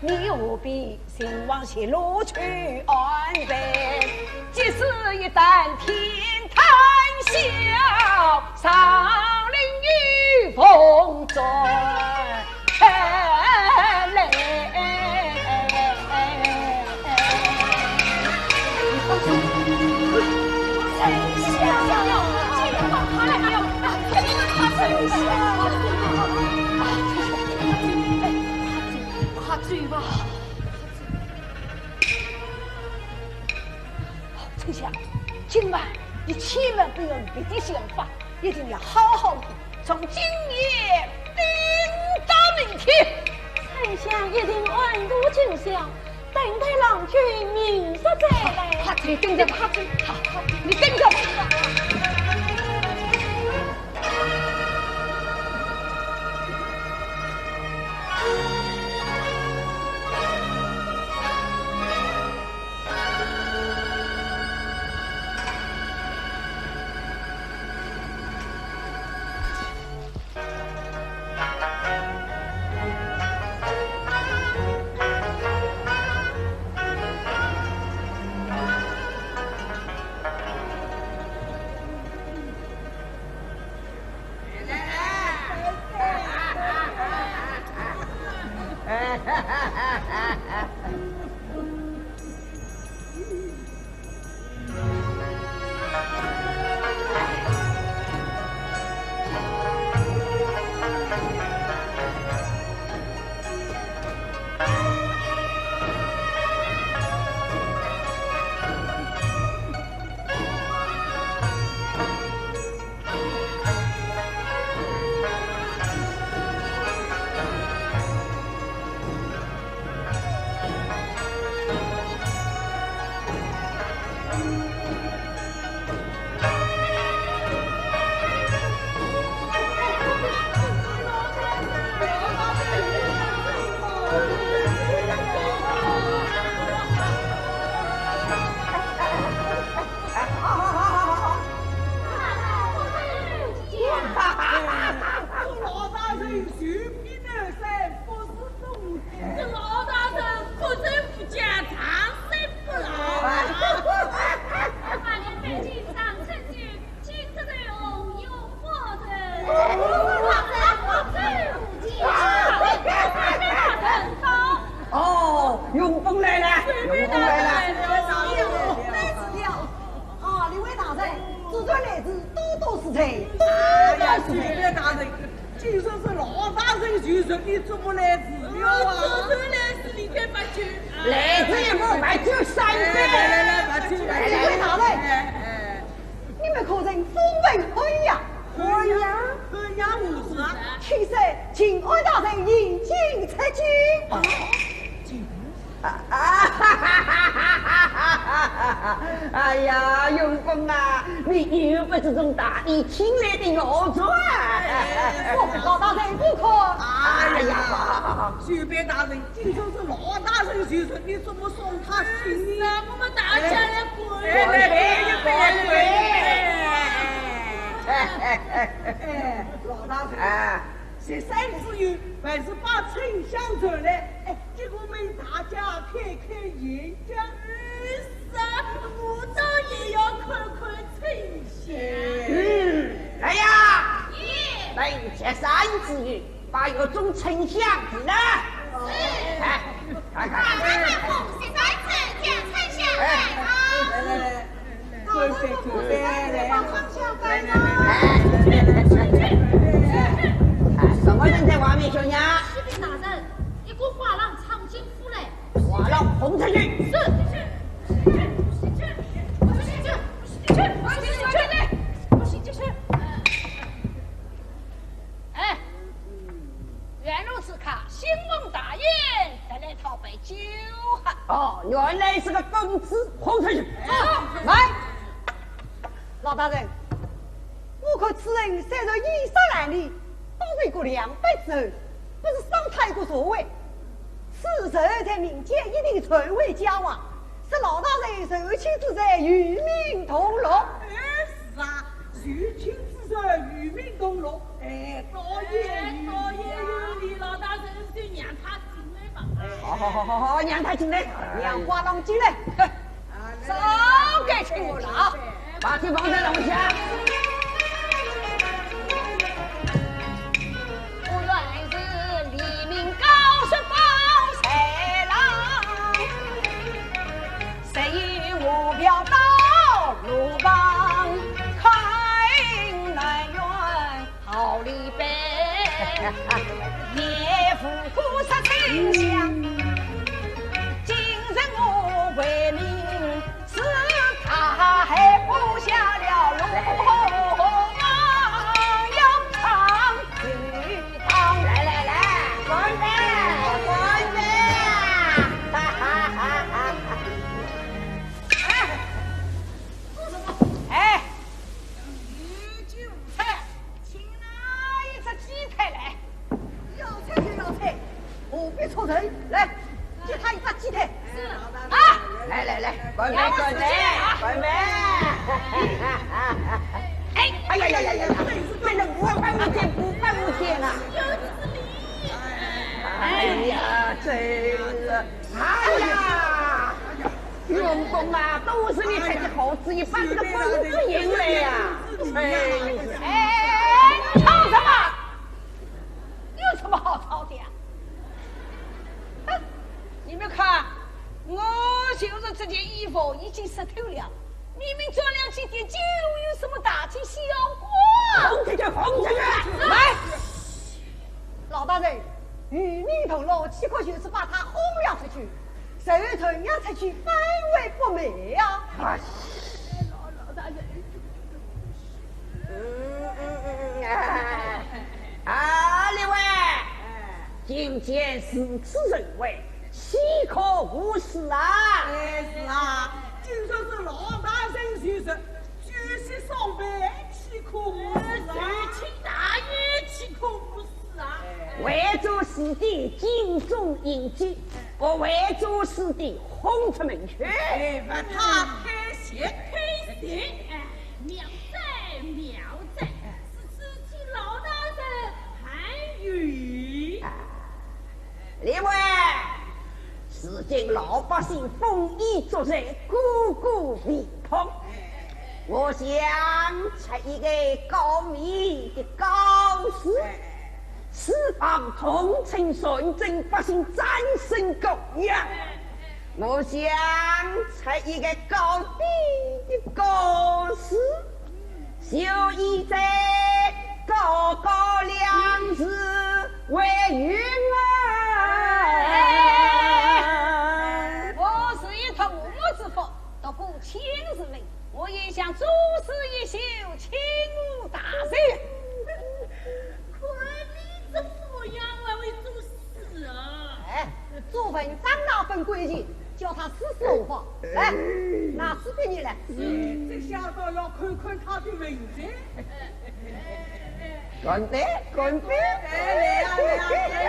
你何必心慌，前路去安排？即使一旦天塌下，上林雨凤转来。 快走吧。春香，今晚你千万不要有别的想法，一定要好好的，从今夜盯到明天。春香一定暗度陈仓，等待郎君明日再来。快走，跟着他。快走，快走，你跟着他。老大人，随便的噻，不是 这老大人可真不讲常识不啦。把你带进上车去，请这位红油夫人。哦，永丰来了，永丰来了。啊，两位大人，自然来迟，多多恕罪，多多恕罪。哎呀，随便大人， 今日是老大人就说你做不来事了啊。做不来事，你该把酒啊。来，这一步把酒三杯。来来来，把酒来来来。两位大人，哎哎，你们可曾分文喝呀？喝呀，喝呀，我是啊。请示请安大人饮酒吃酒。啊，请。 啊，哎呀，永丰啊，你又不是从大理请来的药材。哎，老大人不可。哎呀，随便大人，今朝是老大人就说，你怎么送他去呢？是啊，我们大家来滚。哎，来，来，来，来，来。哎，老大人。啊。 十三之友，还是把春香传来，哎，给我们大家开开眼界。嗯，是啊，我倒也要看看春香。嗯，来呀，耶，等十三之友，把药中春香提来。是。哎，看看。大胆放肆，十三之友，将春香带走。哎。来，来，来。 什么人在外面叫呀？启禀大人，一个花郎闯进府来。花郎，轰出去！是。哎， 原来是个新婚大爷，特来讨杯酒喝。哦，原来是个疯子，轰出去。走，慢。老大人，我看此人虽然衣衫褴褛，倒是一个良辈之后，不知赏他一个座位。此人在民间一定传为佳话，是老大人寿庆之辰与民同乐。哎，是啊，寿庆之辰与民同乐， 哎，倒也有理。哎，倒也有理，老大人就让他进来吧。哎，好好好好好好，让他进来，让花郎进来。哼，早该请我了啊！把这帮人弄下。我原是黎民告诉包三郎，谁有我飘到路旁看南园。 好里边，也无故杀丞相。今日我为民，是他还布下了罗网，要唱这道。来来来，干杯，干杯啊！哈哈哈哈哈！哎，哎， 请拿一只鸡腿来。要菜就要菜，何必出人？来，给他一只鸡腿。是。啊！来来来，干杯，干杯，干杯！哎，哎呀呀呀呀呀，真的不办不见，不办不见啊！哎呀，真是，哎呀！ 员工啊，都是你开的好主意，把这个本子赢了呀！哎，吵什么？有什么好吵的呀？哼，你们看，我就是这件衣服已经湿透了，你们着了几天，进入有什么大惊小怪？放出去，放出去！来！ 老大人，与民同乐，岂可就是把他轰了出去？谁传扬出去，反为不美呀！哎，老，老大人。嗯，嗯，嗯，嗯，啊，啊，列位，今天如此盛会，岂可无事啊？哎，是啊，听说是老大人就说，酒席送饭，岂可无事啊？哎，请大爷，岂可无事啊？ 为做事的敬重应激，不为做事的轰出门去。哎，不太开心，开心。哎，妙哉，妙哉，是只请老大人还有。啊，列位，如今老百姓丰衣足食，个个胃痛。 我想出一个告密的告示，释放同情，善政百姓，战胜高压。我想出一个告地的告示，就以这高高粮食为由啊。哎，我是一头木之夫，读过千字文， 我也想作诗一首，请我大人。看你这副样，还会作诗啊？哎，作文章那份规矩，叫他诗诗何妨。来，拿诗给你来。这下倒要看看他的文采。干杯，干杯！哎，来呀，来呀，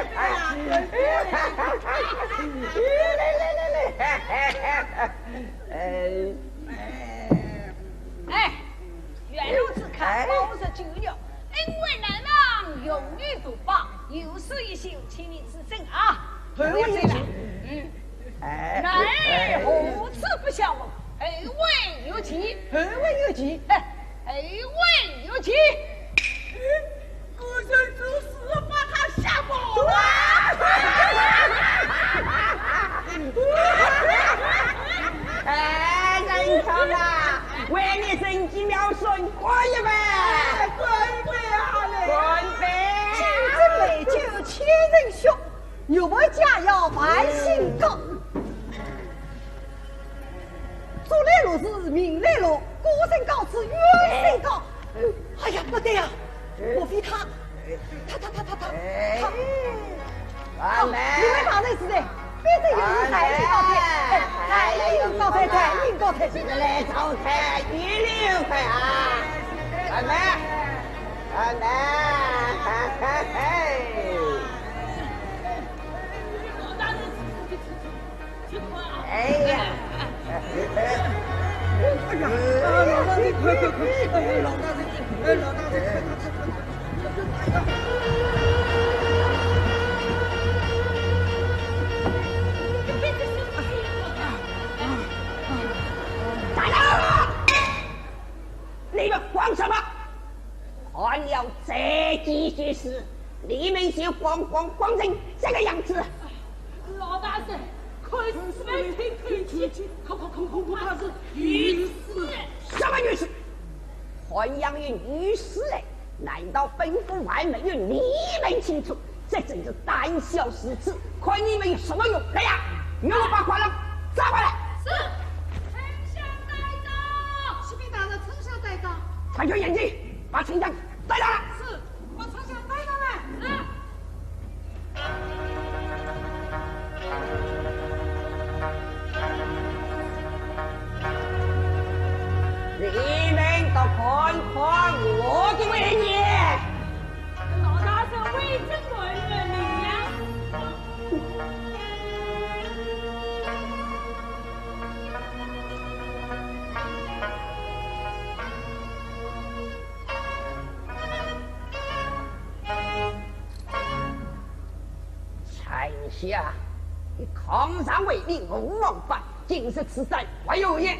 干杯啊，干杯！来，来，来，来。哎。 哎，原路之客，哎。包十九六，恩惠难忘，荣誉图报，有诗一首，请你指正啊。后文有请。嗯。哎，男儿何处不相逢，后会有期。后会有期。哎，后会有期。 果然就是把他吓跑了。哎，人家啊，为你神机妙算过一回。哎，干杯啊，来。干杯！清蒸美酒千层血，玉盘佳肴万心高。 祝来乐事，名来乐，歌声高处远声高。哎呀，不对呀，莫非他，他，他，他，他，他，哎，他，好，你们大人是谁？反正有人抬举高抬，哎，抬举高抬，抬举高抬。这个来招抬，一溜快啊！干杯，干杯，嘿嘿嘿。 哎呀！哎呀，老大人，快快快！哎呀，老大人，哎，老大人，快快快快！是，你们就光光光成这个样子。老大人，看是没听口气，恐恐恐恐怕是有事。什么有事？还有女婿嘞？难道本府还没有你们清楚？这真是胆小如鼠，看你们有什么用！来呀，给我把快郎抓过来！是。丞相带到。启禀大人，丞相带到。传军严禁，把丞相带到了。是。 把丞相带上来。是。你们都看看我的威严！老大人威震万人，名扬四方。 丞相，你匡常为你，吴王法，今日此战还有言。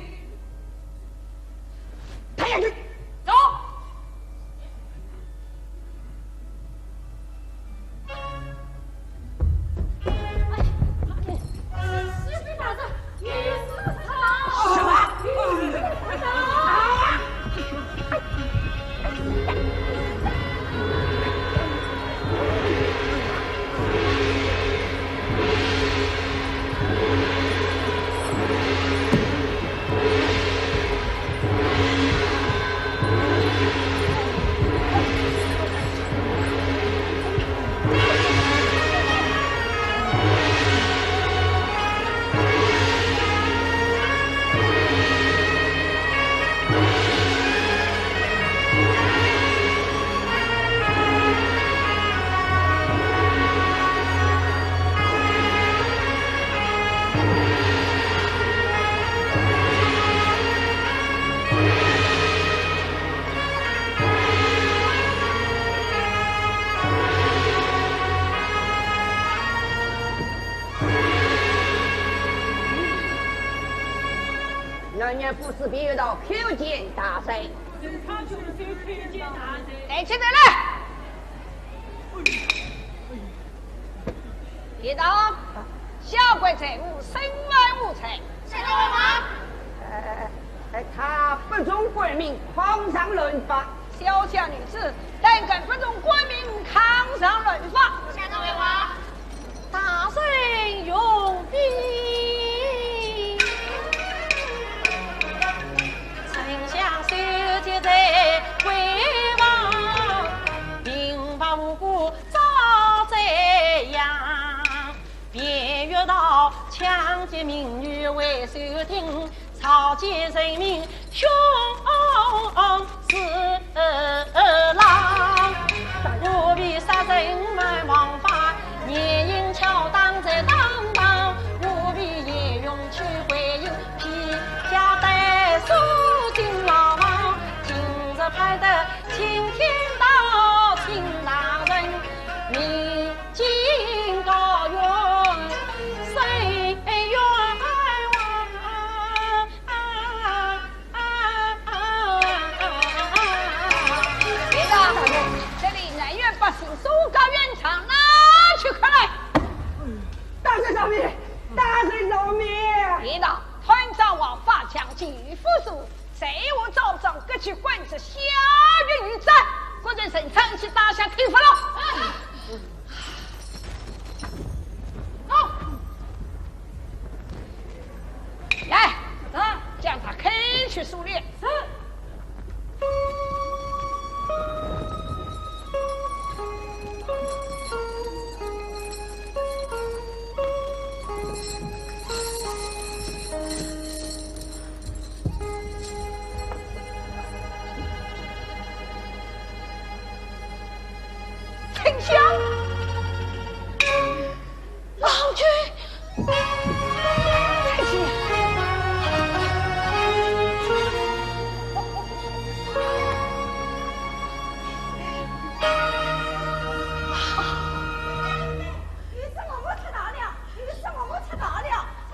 退下去。走。 什么？人家不是别的，叩见大人。人家就是叩见大人。来，起来了。一道，下官在吾，审问无罪。是大王。呃，呃，他不中官命，匡常乱法。小小女子，胆敢不中官命，匡常乱法。下官问话。 大人容禀。丞相受节在闺房，平白无故遭罪呀。卞越道抢劫民女为手听， 草菅人命凶事郎，何必杀人埋王法，严刑拷打在当堂，何必严刑拷打，卑下待贱，进牢房，今日盼得青天道，请大人明 镜高悬，伸冤枉。别的，这里南院百姓，苏高原上哪去？快来！大人饶命！大人饶命！别的，团长王法将军与夫人 在我招招各去关着下狱一斩，各人身上一起打下推翻了。走。来，啊，将他开去数列。是。 丞相，老君，丞相。你是我们吃大了，你是我们吃大了，哼，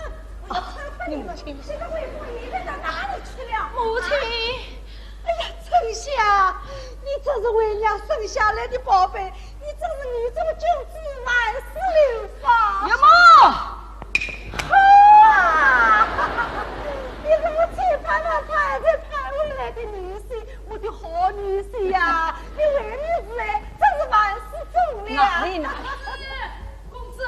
我要拆分你们，你母亲。这个贵妇你们到哪里去了？母亲。啊？哎呀，丞相，你这是为娘生下来的宝贝，你这个君子万死流芳。有吗？好啊！你是我千盼万盼才盼回来的女婿，我的好女婿呀！你为女子哎，真是万事中了。哪里哪里？公子，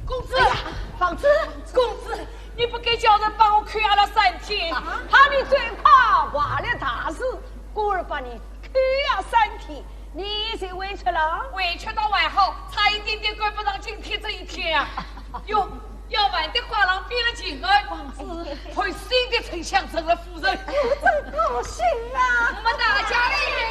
公子，哎呀，房子，公子，你不该叫人帮我看阿拉三天，啊？怕你嘴巴坏了大事，故而把你 去呀，三天，你就回去了？回去到外后，差一点点赶不上今天这一天啊！哟，要饭的花郎变了情人，公子，换新的丞相成了夫人。我真高兴啊！我们大家一